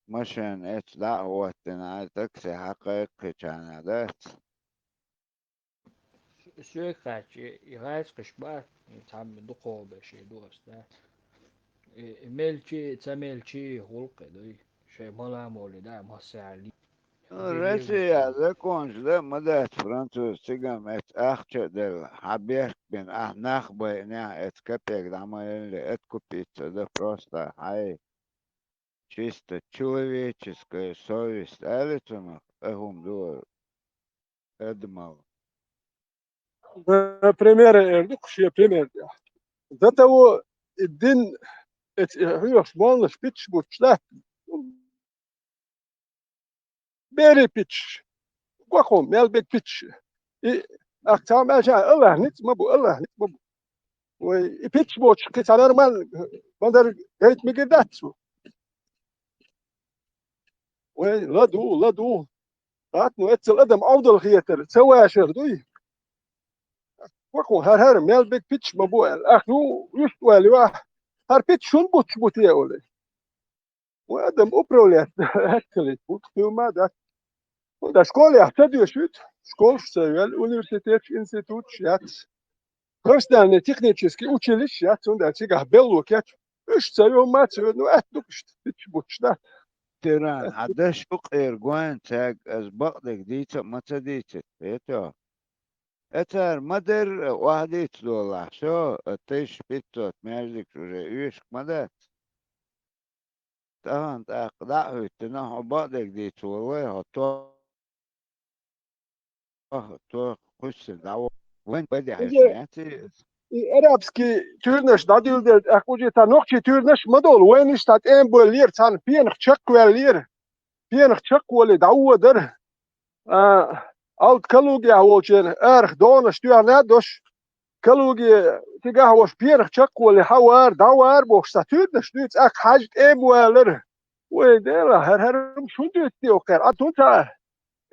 Машен эцу дӀа а хӀоттина, хьайн такси хьакхайкхичхьана дац. Соьга хаьттича, и гӀайскхаш бац, цхьамма дукхахберш и ду ас, да. И, и мелчи, ца мелчи гӀуллакхе дуй. Шайн мала а молий, да, массаьрли. Ну, Россия законаш дан а ма дац, француз цигам эцу ахча а делла, хьан берг бина, ахь нах байъинехь эцу капек дӀа ма елли, откупиться дан просто хьай. Чисто человеческая совесть, али цунах, а хӀума ду адамал. Да, пример эр ду-кх шен пример тӀехь. До того и дин, эц-, э, хьоьхуш моллаш питчаш буттуш дац. Берийн питчаш. Гоххо, мел бега питчаш. И, ахь цхьа аьлча, Аллахь ницкъ ма бу, Аллахь ницкъ ма бу. Вай, и питчаш боцуш кхин цхьа нормально, ма-дарра гайта мегар дац цо. Вай, ладу, ладу. ТӀаккха, ну, эццал адам Ӏовдал хетар, ца вашар дуй. Вакхо, хӀара-хӀара, мел бега питчаш ма бу аьлла. Ахь, ну, вуьшта ойла ю ахь, хӀара питчаш хӀунда буттуш бу те олий? Вай адам управлять хӀотталийта бу, хила ма дац. ХӀунда школехь ца доьшуьйту, школаш ца йоьллу, университеташ, институташ яц. Профессиональный технический училища яц, хӀунда цигахь белло кечу. Уьш ца йо, ма ца йо, ну, аьтта ду-кх иштта, питчаш буттуш дац. Тиран, хьан даш ю-кх эр гоьн цаьрга, ас бакъдерг дийца а ма ца дийцира, хетий? Э, цара ма-дарра охьадийца долахь, всё, э, тысяча пятьсот маьждигаш уже оьшург ма дац. Тахана тӀаккха дӀа а хӀуьттина, хьо бакъдерг дийца воллу вай, хьо то-, то-, кхуьссина дӀаволла. Вайн бадехь Иге- яц иза? и арабский туьрнаш дӀадуьллуш дара, тӀаккха уже цхьа нохчий туьрнаш ма долу, вайна иштта тӀема боллера, царна пенах чекхваьллера. Пенах чекхвале дӀаводара. А, Алт Калугехь волчеран арахь догӀанаш тоьхна а долуш, Калуге цигахь волуш пенах чекхвале хьавара, дӀавара бохуш, цхьа туьрнаш дуьйцу, тӀаккха хьаьжа тӀема валара. Вай Дела, хӀара, хӀара хӀума шун дуьйцу те вакхара? Ӏад хӀунда ца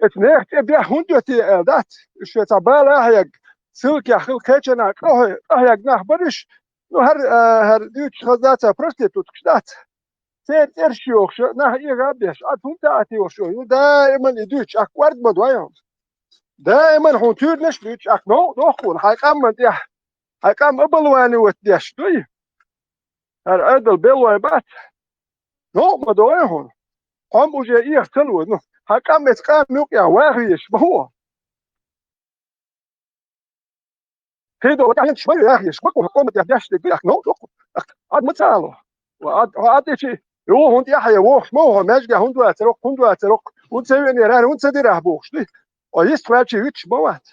Эцу нехан тӀе бехк хӀунда до те аьлла дац? Уьш шайн цхьа бала а хьегна, ссылкехь хилла кхечанхьа къахье-, къахьегна нах бара уьш. Ну, хӀара, а, хӀара дуьйцуш хаза дац, а, проституткаш дац. Церан цӀераш йохуш, нах эгӀа а беш, Ӏад хӀунда дац те йохуш? Ну, даиман и дуьйцуш, ахь кӀорга ма дой хьуна. Даиман хьуна туьрнаш а дуьйцуш, ахь новкъа доху хьуна, хьайн къаман тӀехь, хьайн къам оболванивать деш дуй? ХӀара Ӏедал беллой бац. Новкъа ма дой хьуна. Хьо-м уже эха ца ло. Ну, хьан къам эца къам юкъехь ваха везаш ма ву. Кхидо тӀаьхьенчаш ма ваха везаш, ма кху хьан къоман тӀехь деш дерг, ахь новкъа доккху. Ӏад ма ца ло. Ва Ӏад, хьо Ӏад тӀе чи, юха хӀунда тӀаьхье вохуш ма ву, хьо маьждигехь хӀунда вацара, хӀунда вацара, хӀунда ца веанера, хӀара хӀунда ца дира бохуш дуй? Хьо йистхваьлчи виташ ма вац.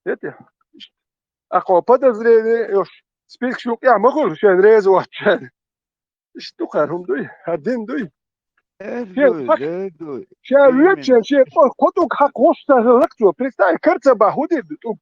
Эти. Ахь хьо подозрение йолуш, спискаш юкъехь ма хуьлу, шайна реза воцчарна. Иштта ду кхара хӀума дуй, хӀара дин дуй. Дер Шен дуй, пак-, дер дуй. Ша Именно. Вуьйцучун шен кхо, кхо тӀулг хьакха гӀуш ца хилла-кх цо. Представь, кара ца бахь хӀун дийр ду тӀулг?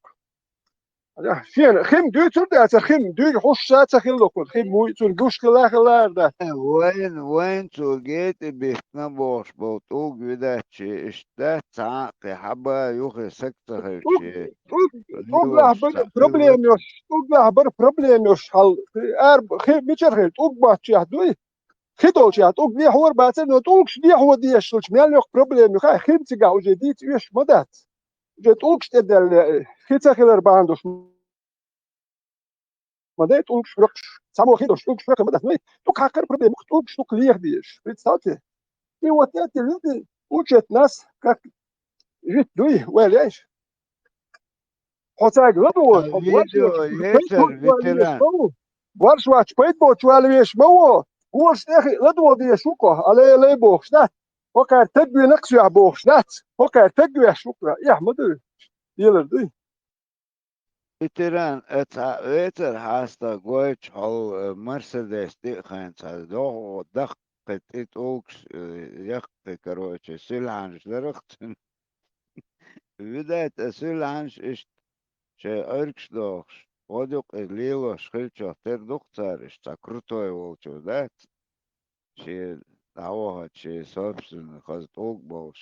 Шена хим дуьйцур дацара, хим дуьйна хьуш ша ца хилла-кх, хим вуй цунна гуш хилла а хилла а дац. Вайн, вайн цо гетӀе биттина бохуш болу тӀулг вуьдачи иштта дац, цхьа а кхин хьаба юххе саг ца ХӀара тӀулг, хилчи, тӀулг, тӀулгахь бара проблема йолуш, тӀулгахь бара проблема йолуш хьал, ар-, хи-, мичара хир, тӀулг боцчехь дуй? Хи долчехь тӀулг дехьор а бацара, но тӀулгаш дехьо дезаш хилча, мел йоккха проблема ю хаьий, хим цигахь уже дийца оьшуш ма дац. Уже тӀулгаш тӀедаьлла, хи ца хилар бахьана долуш ма дай тӀулгаш хьоькхуш, цхьаммо хи долуш тӀулгаш хьоькхур ма дац. Ну, тӀулг хьакхар проблема, тӀулгаш дукха леха дезаш. Представьте. И вот эти люди учат нас, как жить дуй, вай леш. Хьо цаьрга ладугӀу, хьо видео ешар, ветеран. Варш вач пайда боцуш вала веш ма ву. Гуш тӀехи ладугӀу деш ву-кх, алай-алай бохуш дац. ХӀокхара таг вина-кх соьх бохуш дац. ХӀокхара таг веш ву-кх, эхь ма дуй. Елар дуй. Ветеран, э, цхьа вецар хьаста гойтуш хьол, э, Мерседес тӀе а хайн цхьа доху, даккхи тӀе тӀулгаш, э, яккхи, короче, силхьанаш дарах цуьнан. Видать, а силхьанаш иштта шайн Ӏуьргаш дохуш, гӀодаюкъ и лелош хилчох тера ду-кх цара, иштта цхьа крутой волчо дац. Шен дӀавахача, шен собственный хаза тӀулг болуш,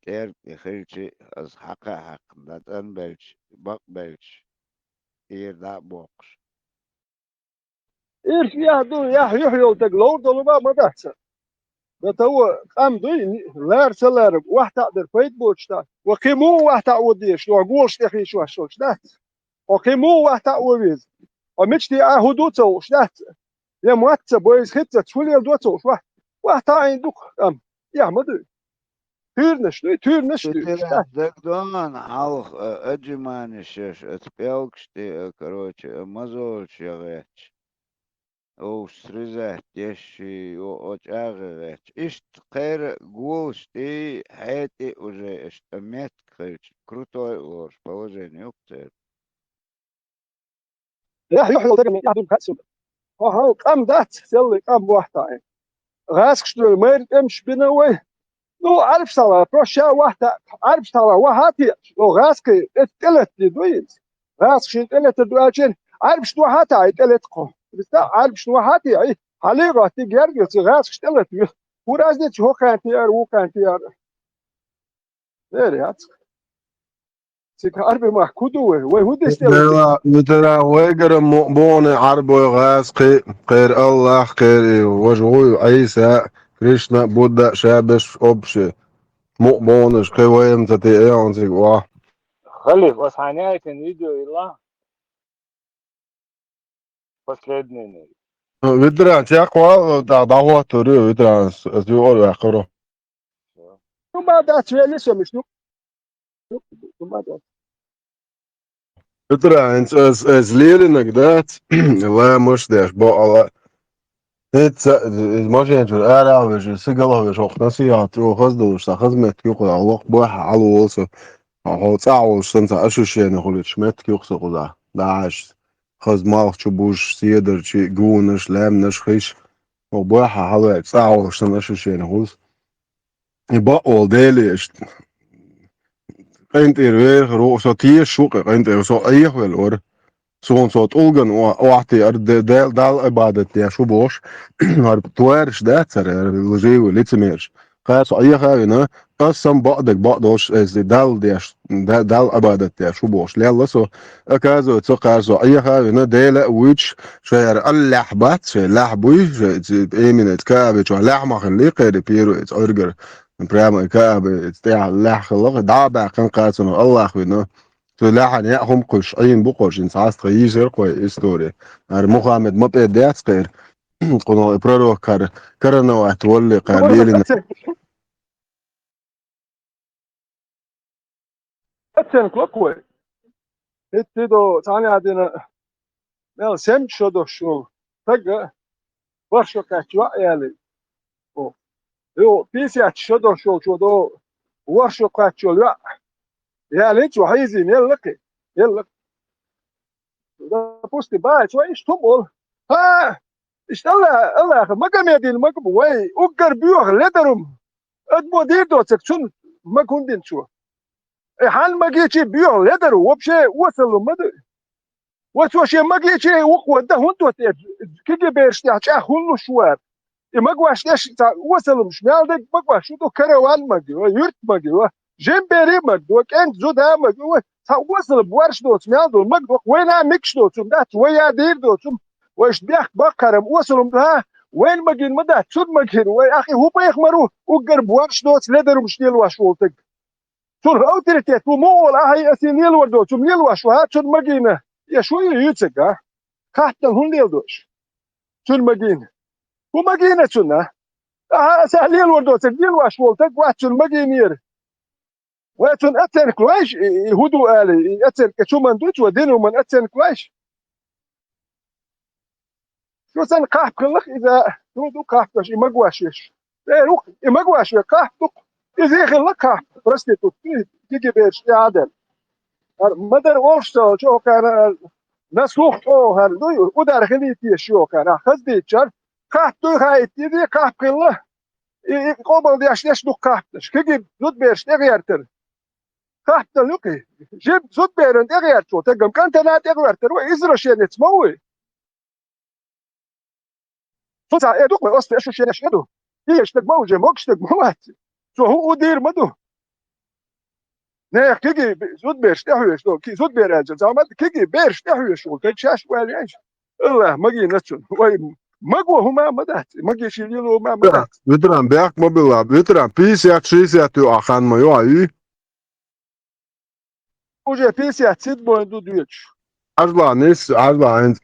кӀерга тӀе хилчи, аса хьакха а хьаькхна, дӀацӀанбелча, бакъбелча, тӀера дӀа а боккхуш. Ирс яхь ду, яхь юьхь йолу таг ловр долу ма дац. Дан таво къам дуй, лара ца лара, вахьтаӀ дар пайда боцуш дац. Ва кхин муха вахьтаӀ ван дезаш, ва голаш тӀе хийшош долуш дац. Хьо кхин муха вахьтаӀ ван веза? Хьо мича тӀе а хӀун ду ца хууш дац? Я мотт ца, бойза хӀитта ца, чу леладо ца хууш, вахь-, вахьтаӀийна ду-кх къам. Эхь ма дуй. Туьйранаш дуй, туьйранаш дуй. Ветеран, дагадогӀу хьалха, а, аджиманаш еш, оцу пӀелгаш тӀе, а, короче, а, мозолаш ян гӀерташ. Овш срезать деш, и, о, о, чӀагӀе гӀерташ. Иштта кхера голаш тӀе, хьетӀе уже, иштта метка хилча, крутой а лоруш положение ю-кх церан. Эхь, юхь йолу дагам, эхь, дуьйна хаьа суна. Хьо хьан къам дац, селлий къам вахьтаӀе. ГӀаскаш дуьйна майра тӀемаш бина вай. Ну, Ӏарбаш тахьла, просто ша вахьта, Ӏарбаш тахьла вахьа а теӀаш, ну, гӀаскхий тӀе-, тӀелетта ду иза. ГӀаскашна тӀелетар ду аьлча, Ӏарбашна вахьа а таӀий тӀелетта кхо. Представь, Ӏарбашна вахьа а теӀий, хьалий гӀоттий герга, цу гӀаскаш тӀелетта ю. ХӀун разница, хӀокхарна теӀара, вукхарна теӀара. Вер яц. Цига Ӏарби махка хӀун ду вай? Вай хӀун деш тӀелетта? Дела, ветеран, вайгара мо-, бохуни Ӏарбой гӀаскхий, кхера Аллах, кхера и важа гӀуй Ӏийса, Кришна, Будда, шабеш, общий. Мукъа бохунаш, кхин вайна ца тиъе, цига охьа. Халиф, ас хьайна яйтина видео илла. Последний. Ветеран, чекхвал, да, дӀахӀоттур ю, ветеран, ас, ас юкъара ваьккхар. Ну, ма дац, вели со мишну. Ну, ма дац. Ветеран, ас, ас лелинарг дац, ламаш деш, бакъала. ХӀинца, из машен чуьра ара а веш, сигалахь веш, хӀокху насихьат чӀогӀа хаза долуш, сан хаза меттиг ю кхузахь, локх бохьа хьалаволу со. Хьо цӀахь волуш санна, сан ощущение хуьлуьйтуш меттиг ю-кх со кхузахь. дӀахьажа, хаза малх чу бужаш, седарчий, гонаш, лаьмнаш хиш. Хьо бохьа хьалваьгӀа, цӀа а волуш санна, аша шена хӀуз. И бакъволу Деле иштта къинтӀера вехар ву, со тешаш ву кхин къинтӀера, со Ӏехавелла вара. Суна со тӀулган о-, охьатеара, де-, де-, Далла Ӏибадат деш ву бохуш, хӀара товарищ дац хӀара, хӀара лживый, лицемераш. Кхара со Ӏеха а вина, ас санна бакъдерг бакъдолуш, аса Далла деш, да-, Далла Ӏибадат деш ву бохуш, лелла со. Оказывается, кхара со Ӏеха а вина, Дела а вуьйцуш, шайн хӀара Аллахь бац, шайн лаьхьа буй, шайн ц-, именно Каъба чохь лаьхьа ма хилли, кхеран первый, Ӏуьргара. Прямо и Каъба тӀехь лаьхьа хилла, дӀа а баьккхина кхачанах Аллах вина. Цу лаьхьана яа хӀума кхуьссуш Ӏийна бу кхо, шин цхьаста хьан йийзара кхо истори. ХӀара Мухаммед ма-пӀе дац кхера. Кхуно и пророк хӀара каранават валли кхара лелина. Оценка ло кхо. ХӀетте до цхьана а дина, мел семча шо долуш волу стага ворхӀ шо кхаьчча йоӀ ялий. О. Йо, пятьдесят шо долуш волчо до ворхӀ шо кхаьчча йолу йоӀ ялий, цо хьийзийна елла кхин. Елла. Допустим, бац, вай иштта хӀума олу. ХӀа! Иштта Алла, Аллаха Магомедина мага бу, вай уггар боьха ледарум. Адамо дийр доцург цунна мага хӀунда дина цо? И хьан магичи боьха ледару, вообще осаллум ма ду. Ва цо шен магичи вукхо дан хӀунда до те, кегий бераш тӀехь чӀагӀ хӀунда луш вара? И магош деш цхьа осаллумаш мел дерг магош ду, караван маги, ва юрт маги, ва жимбери маги, ва кӀентан зуда маги, ва цхьа осаллум борш доцу мел долу маги, ва вайна микаш доцу, дац, вай я дийр доцу, вайш бехк баккхарам осаллум ду, вайн магин ма дац, цун магин, вай ахи хӀу пайхамару, уггар борш доцу ледарумаш лелош волу таг. Цунах авторитет ву ма олу, ахьа и аса лелор доцу, лелош ву, хӀа, цун магийна, я шу ю юьцург, а? Хаттал хӀун леладо аша? Цун магийна. ХӀун магийна цунна? Ахьа, аса лелор доцург, лелош волу таг вац цун магийнера. Вай цунна оценка лойш, и, и хӀун ду али, и оценка цу ман ду, цо дина хӀуман оценка лойш? Шу сан кхапа хилла-кх иза, шу ду кхапаш, и магош веш. Э, рух, и магош веш, кхапа ду-кх. Иза хилла кхапа, проститутка, кегий бераш тӀе а дена. ХӀара ма-дарра олуш ца волчу, хӀокхарна, на слух чӀогӀа хӀара дуй, удар хилийта езаш ю хӀокхарна, хаза дийцичара, кхапа дуй хаийта иза, кхапа хилла. И, и къобалдеш деш ду-кх кхапаш, кегий зудбераш тӀегӀертара. Кхаптал ю-кх и. Жим зудберан тӀегӀертачо, тагам кӀантана тӀегӀертара, вай извращенец ма вуй. Цо цхьа э ду-кх вай, оцу тӀе шу шен еш э ду. И еш стаг ма ву, жен могуш стаг ма вац. Цо хӀун у дийр ма ду. Нехан кегий зудбераш тӀехьоьжуш ду, ки-, зудбер аьлча, цхьа ма ду, кегий бераш тӀехьоьжуш волу, таг шаьш ваьлла еш. Аллах, магийна цунна. Вай, маго хӀума ма дац, маге ши лело хӀума ма дац. Ветеран, бехк ма билла, ветеран, пятьдесят, шестьдесят ю а хан ма ю, а ю? Уже пятьдесят седьмой ду доьдуш. Хьажла, нис, хьажла, хӀинца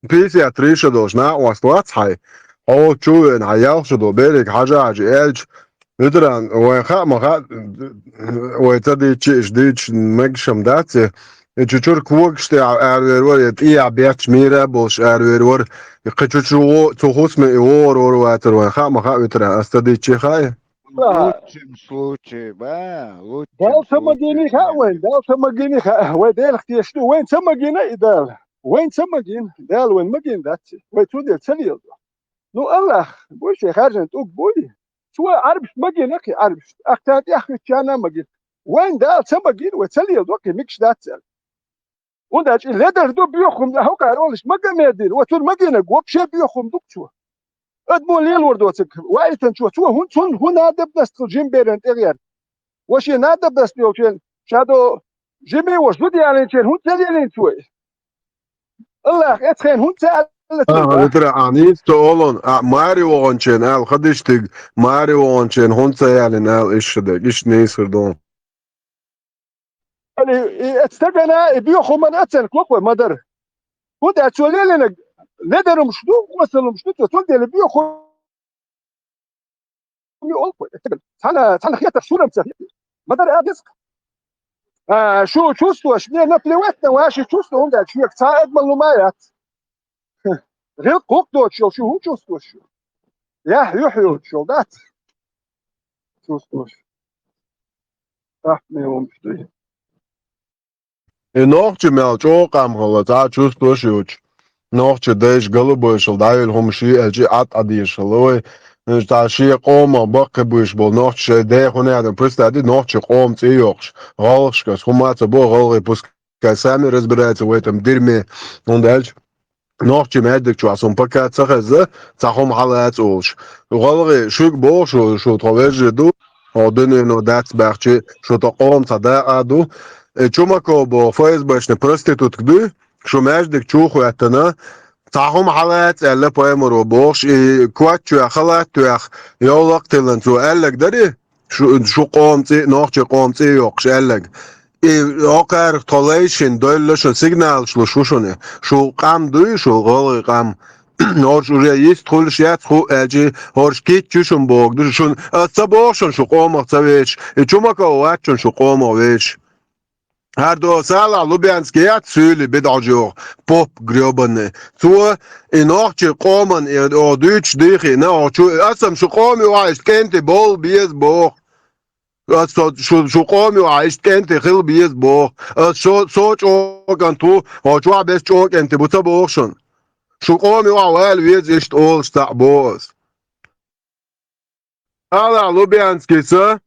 пятьдесят три шо долуш накъост вац хьай. Хьо чу веана, хьан ялх шо долу берриг хьажа-хьажа аьлча, ветеран, вайн хаа ма хаьа, вай ца дийцча, иша дийцча, мегаш-м дац и. И чу чуьра когаш тӀехь аравер вара, я тӀехь бетташ мийра а болуш аравер вара. И кхин чу чу во-, цу хӀусаме и вогӀур вара вацара, вайн хаа ма хаьа, ветеран, ас ца дийцча хаьа? В лучшем случае, ба, в лучшем случае. Дала ца магийна хаьа вайн, Дала ца магийна хаьа. Вай Делах тешаш ду, вайн ца магийна и Дала. Вайн ца магийна, Дала вайн магийна дац. Вай цундела ца леладо. Ну, Аллах, буй шен хаьржина тӀулг буй. Цо Ӏарбашна магийна кхин Ӏарбашна. Ахтан тӀехь хӀуьттучарна а магийна. Вайн Дала ца магийна, вай ца леладо кхин мегаш дац аьлла. ХӀунда аьлча и ледар ду боьха хӀума, хӀокхара олуш Магомедина, ва цунна магийнарг вообще боьха хӀума ду-кх цо. Адамо лелор доцург, ваийтанчо, цо хӀун, цунна хӀун надобность хила жимберан тӀегӀерта? Ва шен надобность йолчеран, ша до жиме ваша зуда ялийначеран хӀун ца лелийна цо и? Аллах, эцхена хӀун ца аьлла цунна? Ага, ветеран, а, нийса ца олун, а, маре вогӀанчеран аьлла, хадиштиг, маре вогӀанчеран хӀун ца ялийна аьлла, иша даг, иша нийса хир ду. Али, и эцу стагана, и боьха хӀуманна оценка локхой ма-дарра. ХӀунда аьлча цо лелийнарг ледарумаш ду, осаллумаш ду цо, цундела боьха хӀума олу-кх вай. Цхьана, цхьана хетарш сурам ца хи-, ма-дарра а деза-кх. А, шу чувствуешь, мне наплевать на ваши чувства, хӀунда аьлча шуьга цхьа а адаман лума а яц. ГӀиллакх гӀуллакх доцуш йолу шу хӀун чувствуешь шу? Яхь юьхь йоцуш йолу дац? Чувствуешь. Ахь ме хӀумаш дуй. И нохчий мел чӀогӀа къам хилла, цхьа чувствуш йоцуш. Нохчий дайша, голубойшал дӀайолу хӀума ший аьлча, Ӏад Ӏадешал вай. Цхьа шен къомах баккхийбуьйш болу нохчий шайн дехуна ядан пуьстади нохчий къоман цӀе йоккхуш. ГӀалгӀашка аса хӀума а ца бо, гӀалгӀай пускай сами разбираются в этом дерьме. ХӀунда аьлча нохчий маьждиг чохь суна пока ца хезна, цхьа хӀума хьалаца олуш. ГӀалгӀай шуьга боху шу, шу тхо вежарий ду, хьо дуьнено дац баьхчи, шу тхо къоман цхьа дакъа ду. Э, Чумаков боху ФСБшна проститутка дуй, шу маьждиг чу а хӀоьттина, цхьа хӀума хьалаца аьлла пайхамаро бохуш, и коч чоь халат тоьхна, йовлакх а тиллина цо аьлларг дарий? Шу, шу къоман цӀе, нохчий къоман цӀе йоккхуш аьлларг. И хӀокхарах тхо лайшина дойлла шун сигналаш луш ву шуна. Шу къам дуй, шу гӀалгӀай къам. ХӀорш уже йист хуьлуш яц хӀу аьлчи, хӀорш кийча ю шун боху ду шуна. Аса ца боху шуна шу къомах ца вешаш, и Чумаков вац шуна шу къомах вешаш. ХӀара до Салахь Лубянский яц суьйли бидӀожа йоху, поп грёбаный. Цо и нохчий къоман и о дуьйцуш дийхина, о чу, аса-м шу къоми ваьӀаш кӀентий болу беза боху. Аса со, шу, шу къоми ваьӀаш кӀентий хила беза боху. Аса шо, со чӀогӀа кӀант ву, о чохь бес чӀогӀа кӀентий бу ца боху шуна. Шу къоми ваьӀа вала веза иштта олуш цхьаъ боху аса. Алахь Лубянскийца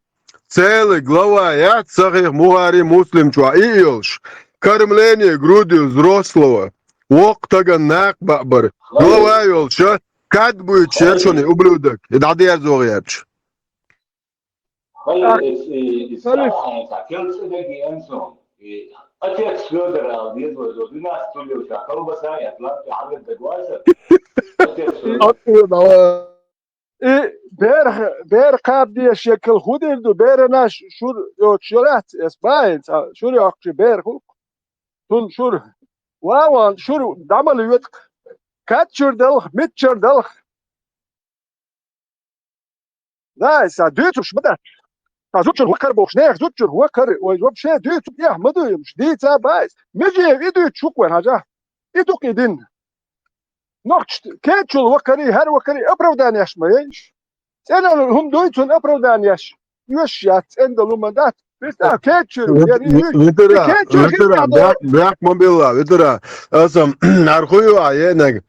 целый глава яц сахих Бухари, Муслим чохь и а йолуш, кормление грудью взрослого, воккха стагана накха баъбар, глава йолуша, кад буьйцуш яра шуна и ублюдок, и дӀадерзо гӀерташ. Халиф, Ах, и, и, и халиф. Сахьа, кел цӀе дагиен сон. И отец Фёдор ала деза вай, зо динас туллуча колбаса, я план, я хьалар дагваса. Отец Фёдор. Ах, давай. И бер, бер кхаба дезаш шекал хӀун дийр ду? Берана ш-, шур йоцуш йолац, эс баьйна цхьа, шур йоккхуш бер хӀуллакх. Цунна шур. Ва, ван, шур дӀа ма лоьткъа. Кад чуьра далха, мит чуьра далха. Да, аса дуьйцуш ма дац. Сан зудчуьра вакхара бохуш, нехан зудчуьра вакхара, ой, вообще дуьйцу, эхь ма дуй, уьш дийца баьйса. Межиев и дуьйцуш хӀу вайн хьажа? И ду-кх и дин. Нохчашна кечйолу вакхарий, хӀара вакхарий оправданеш ма яйш. ЦӀена хӀума дуй цунна оправданеш. Оьшуш яц, цӀена долу ма дац. Вита, кечйолу, Ви-, яра, ви-, оьшуш. Витара, И кечйолу Витара, хӀинца бехк, бехк ма билла, Витара. Аса, хӀара хӀу ю а еанарг?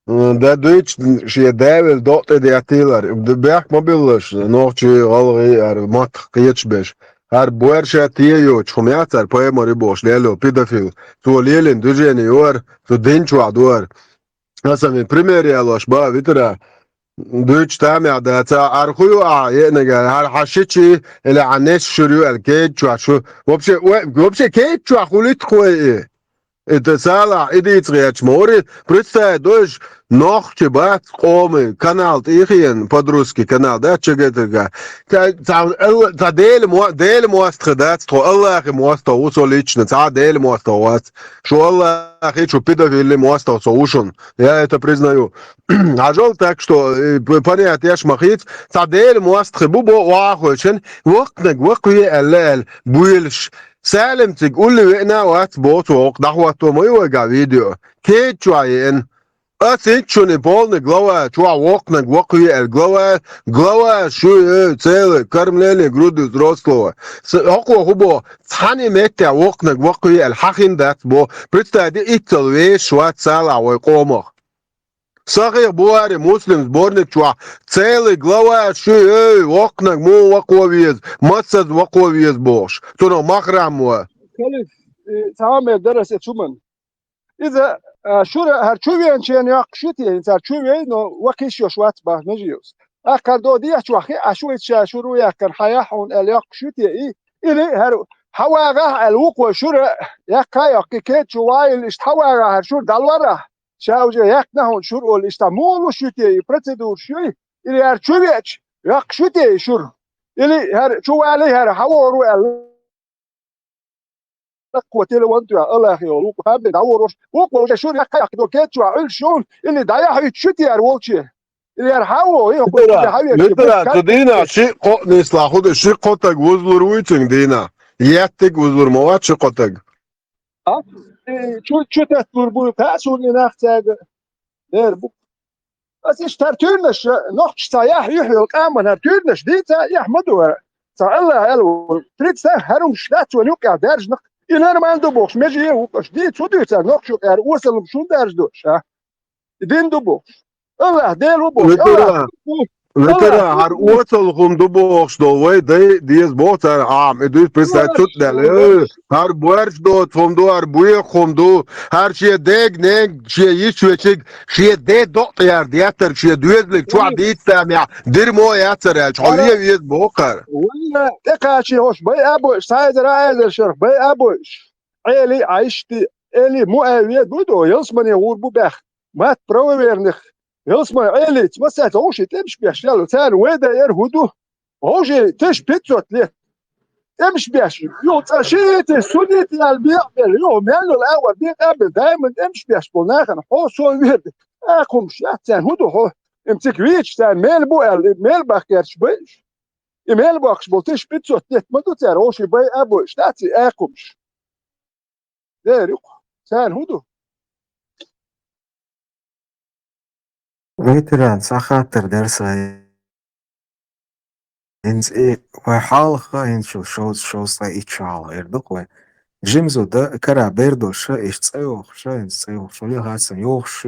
М, да дуьйцу, шен да велла докъа тӀе деттийлар. Д-, бехк ма биллаш, нохчий, гӀалгӀай, хӀара маттах кхеташ берш. ХӀара боьрша те йоцуш хӀума яц хӀара пайхамар ю бохуш лело, педофил. Цо лелийна движение ю хӀара, цу дин чохь ду хӀара. Аса вайн пример ялош бан, Витара, дуьйцу тамехь дац, хӀара хӀу ю ахьа еанарг, хӀара хьан шичий, или хьан несса шуьра ю аьлла, кеда чохь шу. Вообще, ой, вообще кеда чохь хуьлуьйту хӀой и? Это Салахь, и дийца гӀерташ ма вари, представь, дойш, нохчий бац къомий, канал тӀе а хиъна, под русский канал, да, ЧГТРК. Ца, ца, Алла-, ца Дела мо-, Дела мостагӀа дац тхо, Аллахьи мостагӀа ву со лично, цхьа а Дела мостагӀа вац. Шу Аллахьи, шу педофилли мостагӀа со ву шуна. Я это признаю. Хьажал, так что, э, п-, понятеш ма хийца, ца Дела мостагӀий бу бо охьахуьйшина, воккханиг вакхве аьлла аьлла, буьйлуш. Салим цига улле веана а вац, боху цо, воккха дӀахӀотто ма ю вайгахь видео. Кеда чохь еана. Ас итт шуна и полный глава, чохь воккханиг вакхве аьлла, глава, глава шу, э, целый, кормление грудью взрослого. С-, хӀокхо хӀу бо, цхьана и меттехь воккханиг вакхве аьлла, хьан хин дац бо. Представь, ди итцал вешаш вац Салахь вай къомах. Сахих Бухари, Муслим сборник чохь целый глава шу, эй, воккханиг муха вакхо веза, массаза вакхо веза бохуш. Цунах махрам ван. Халиф, э, цхьа хӀума эр дара аса цуман. Иза, а, шура хӀара чу веанчен йоккхуш ю те, хӀинца хӀара чу вей, но вакхиш йош вац бах межиевс. Ахкар до дехьа чохь хи, а шу ша шура яьккхина хьан яхьун аьлла йоккхуш ю те и? Или хӀара хьан вагӀахь аьлла вукхо шура яьккха а йоккхи, кеда чу ваийла иштта хьан вагӀахь хӀара шура дӀалварахь? Ша уже яьккхина хьуна шура олу, иштта муха луш ю те и процедураш юй? Или хӀара чу веача, веккхаш ю те и шура? Или хӀара чу валий хӀара хьан вогӀур ву аьлла? Лакхо телефон тоьхна, Аллахе йолу, вукхо хьан бен дӀаворуш, вукхо уже шура яьккха а йоккхи до кеда чохь Ӏуьллуш ю, или дӀаяхьуьйтуш ю те хӀара волче? Или хӀара хьан вогӀу, и хӀокхо уже хьан веача? Витара, цу дийнахь шиъ кхоъ нислахь хӀу ду, шиъ кхо таг вузлур вуй цуьнга дийнахь? Еттиг вузлур ма вац шиъ кхо таг. А? Э, чу, чу тетталур буй, кхаъ суна и нах цаьрга дер бу. Ас иштта хӀара туьйранаш, нохчаш цхьа яхь юьхь йолу къаман хӀара туьйранаш дийца а, эхь ма ду хӀара. Цхьа Аллах аьлла ву, тридцать хӀара хӀумаш дац вайн юккъехь даьржинарг, И нормально ду бохуш, меже ву-кх аша. Дийца хӀун дуьйцу цара нохчо аьлла, осалхум шун даржа ду аша? И дин ду бохуш. Аллах Дела ву бохуш. Аллах. Ветеран, хӀара осалхум ду бохуш долу вай дай деза боху цара, Ӏама, и дуьйцу представить даьлла. Э, хӀара борш доцу хӀума ду, хӀара боьха хӀума ду, хӀара шен дег-нег, шен йиш вечиг, шен де докъ тӀера деттарг, шен доьзалиг чохь дийца тамехь, дирмо яцара аьлча, хьо вен веза боху хӀара. Валла, тӀекхачий хӀорш бай а бойуш, цхьа эзар а эзар шарх бай а бойуш. Ӏели а, Ӏайшти, Ӏели, Муавия ду до, ялсмане гӀур бу баьхна. Мат правоверных, ялсмане Ӏелица, массаьрца гӀовший тӀемаш беш яьлла. Царна вай дай яра хӀун ду? ГӀовший тыщ пятьсот лет. ТӀемаш беш. Юха цкъа шиитий, суннитий аьлла бекъабелла. Юха мел йолу агӀор бекъабелла. Даиман тӀемаш беш болу нахана хьо со вер ду. Акхумаш яц царна хӀун ду хьо? Им цига вийча царна мел бу аьлла, и мел бахкерчаш байш. И мел бохкуш болу тыщ пятьсот лет ма ду цара, гӀовший бай а бойуш, дац и акхумаш. Дера юкъа. Царна хӀун ду? Ветеран, цхьа хаттар дара сайн. ХӀинца и вай хьалха, хӀинца шо шовзткъа, шовзткъе итт шо хьалха эр ду-кх вай. Жима зуда кара бер долуш, иштта цӀа йохуш, хӀинца цӀа йохуш, вала яхацан йохуш,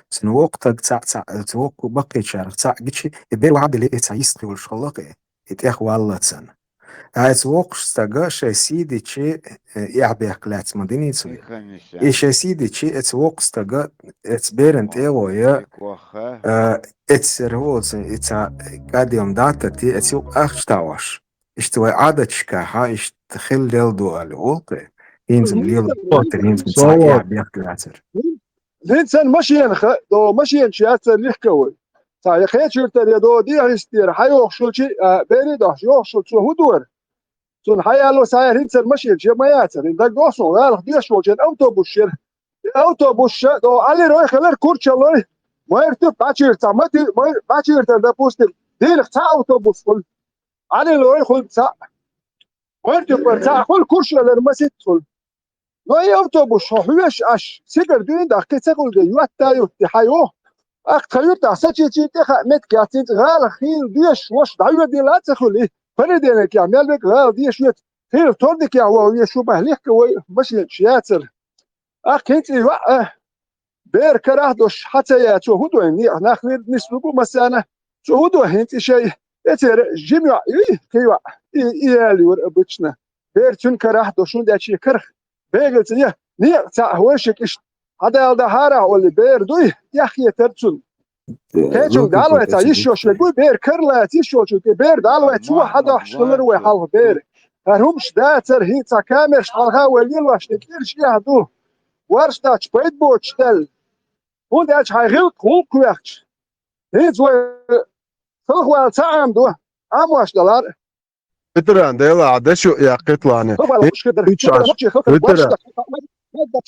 цуьнан воккха стаг цхьаъ, цхьаъ, цу воккха баккхийчарах цхьаъ гичи, и бер вахьа дели, и цхьа йист йолуш хилла-кх и, и тӀех валлалц. Ткъа эца воккхачу стага шайн сий дичи, э, эхь-бехк лаьцна ма динийца вай. И шайн сий дичи, эца воккхачу стага, эца беран тӀегӀо я, э, эца сера воцу, и цхьа кадем датати, эца юкъа ахча таӀош. Иштта вай Ӏадаташкахьа, иштта хила лелла ду аьлла, олу-кх. ХӀинца-м лела, хӀинца-м цхьа эхь-бехк лаьцар. ХӀинца сан машенах, до машенаш яцара лихка вай. Цхьа я кхечуьртара, я до дехьа йистера, хьан йохуш хилчи, а, берий дохьуш йохуш хилча, цо хӀун дора? Цунна хьан яло схьаяьлла хӀинца сан машенаш я ма яцара. ХӀинца дагадогӀу суна, гӀалах деш волчу автобус яра. И автобус ша, до Ӏалирой хилар, Курчалой, Майртуп бачуьртара, ма ти-, Майр-, бачуьртара, допустим, дийнах цхьа автобус хуьлу. Ӏалирой хуьлу цхьаъ. Майртупара цхьаъ хуьлу, Курчалара масийтта хуьлу. Но и автобус хьо хьоьжуш Ӏаш, сигара дуьйна дахкий ца хуьлу, де йотта ютти хьан йо? Аккха тхан юьртахь сачийчийн тӀе хаа меттиг яц, хӀинца гӀалах хийла дезаш волуш дӀайоьдийла а ца хуьлу и. Понедельникехь мел верг гӀала дезаш веца, хийла вторникехь ваха везаш ву баьхьа лихка вай машенаш яцара. Аккха хӀинца и йоӀ а, бер карахь а долуш, хьан ца яц, цо хӀун до, и некъа нах вир нислуг ву массарна, цо хӀун до хӀинца и шай, эцера жима йоӀ юй, кхин йоӀ, и, и яьлла юра обычно. Бер цуьнан карахь а долуш, хӀунда аьлча шен карах бегалца я, некъа цхьаъ вайшиъ иштта, хьан дала дан хьарахь олий, бер дуй, эхь хетара цунна. Кхечунга дӀалавай цхьа йиш йолуш верг вуй, бер кара лаца йиш йолчунна тӀе бер дӀалавай, цо хьадохьуш хилар вай хьалха бер. ХӀара хӀумаш дацара, хӀинца цхьа камераш хьалха вай лелош тӀе кӀираш эхь ду. Ворш даьча пайда боцуш даьлла. ХӀунда аьлча хьайн гӀиллакх гӀуллакх вехча. ХӀинца вай халхавала ца Ӏамадо, Ӏамош далара. Ветеран, Дела, Ӏа дешо яккхитлани. Халхавала луш хир дара.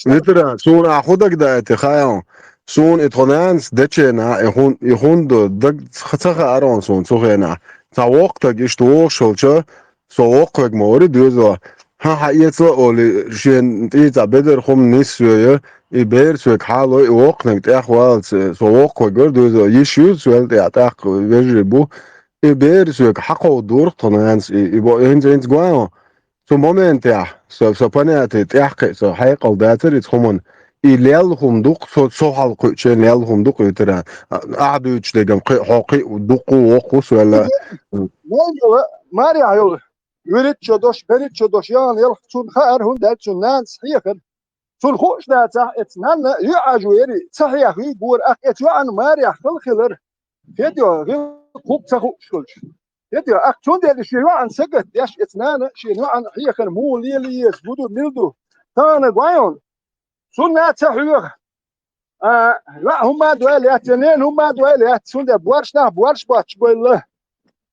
Ветеран, суна ахь хӀун дагадаьтти, хаьий хьуна? Суна и тхо нанас дечена, и хӀун, и хӀун ду, даг ца, ца хаьара хьуна суна цу хенахь. Цхьа воккха стаг иштта вогӀуш волча, со воккхавег ма вари доьзала. Хьан хьаэцала а олий, шен тӀийцӀа бедар хӀума нисвоья, и бер соьга хьалой, и воккханиг тӀехвалац, со воккхавег вара доьзала. Йиш ю, соьла тӀехь тӀаккха вежарий бу. И бер соьга хьакховдорах тхо нанас, и, и бо-, хӀинца, хӀинца гой хьуна. Цу моментехь со, со понятие тӀехкхиа, со хьекъал дацара иза хӀуманна. И лелла хӀума ду-кх, со, со хьалакхуьучун лелла хӀума ду-кх, ветеран. А, ахь дуьйцуш дегам кхин, хьо кхин а дуккха а, воккха а, соьла. Вайн йола, марехь йола, вуьрхӀитта шо долуш, берхӀитта шо долуш яхана ялх цунна хаьара, хӀунда аьлча цуьнан нанас хьехара. Цунна хууш дацахь, эцу нанна юьхьӀаьржо яри, ца хьехавий бора, аккха эцу йоӀана марехь хала хилар. ХӀета йо, гӀиллакх хӀума ца хууш хилча. ХӀета йо, аккха цундела шен йоӀана сагатдеш, эцу нана шен йоӀана хьехар муха лела еза, хӀун ду, мила ду. Тахана гой хьуна. Цунна ца хьоьху. А, йоӀ хӀумма а дой лаьцна, нена хӀумма а дой лаьцна, цундела борш нах борш боцуш бойла.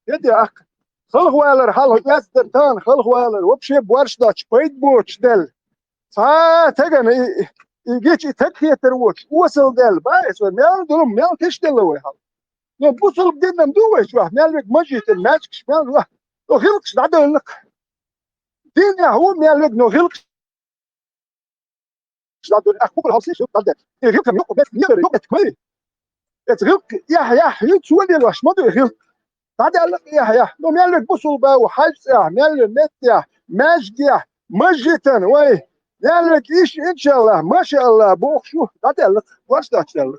ХӀета йо, аккха. Халхавалар хьалха оьзда дара тахана, халхавалар. Вообще борш доцуш пайда боцуш даьлла. Цхьа тагана и, и гича и таг хетар воцуш, осал даьлла. Ба, эс вай мел дулум, мел тиштелла вай хьал. Но бусулба динам ду вай чохь, мел вега мажитан, маьжгаш мел ла. Но гӀиллакхаш дӀадевлла-кх. Динехь ву мел вега, но гӀиллакхаш дӀадевлла. Ах, кхугар хьалсий, шуьга дӀадевлла. И гӀиллакхам юкъа бетта, мегар юкъа бетта кхой. Эца гӀиллакх яхь-яхь ю, цо лелош ма ду и гӀиллакх. ДӀадаьлла-кх яхь-яхь. Но мел вега бусулба ву, хьаьж цӀехь, мел вега меттехь, маьжгехь, Мажитан, вай, яллаг иш, иншаллахӀ, машаллахӀ, бохуш ю, дӀадаьлла, ваш дӀачадаьлла.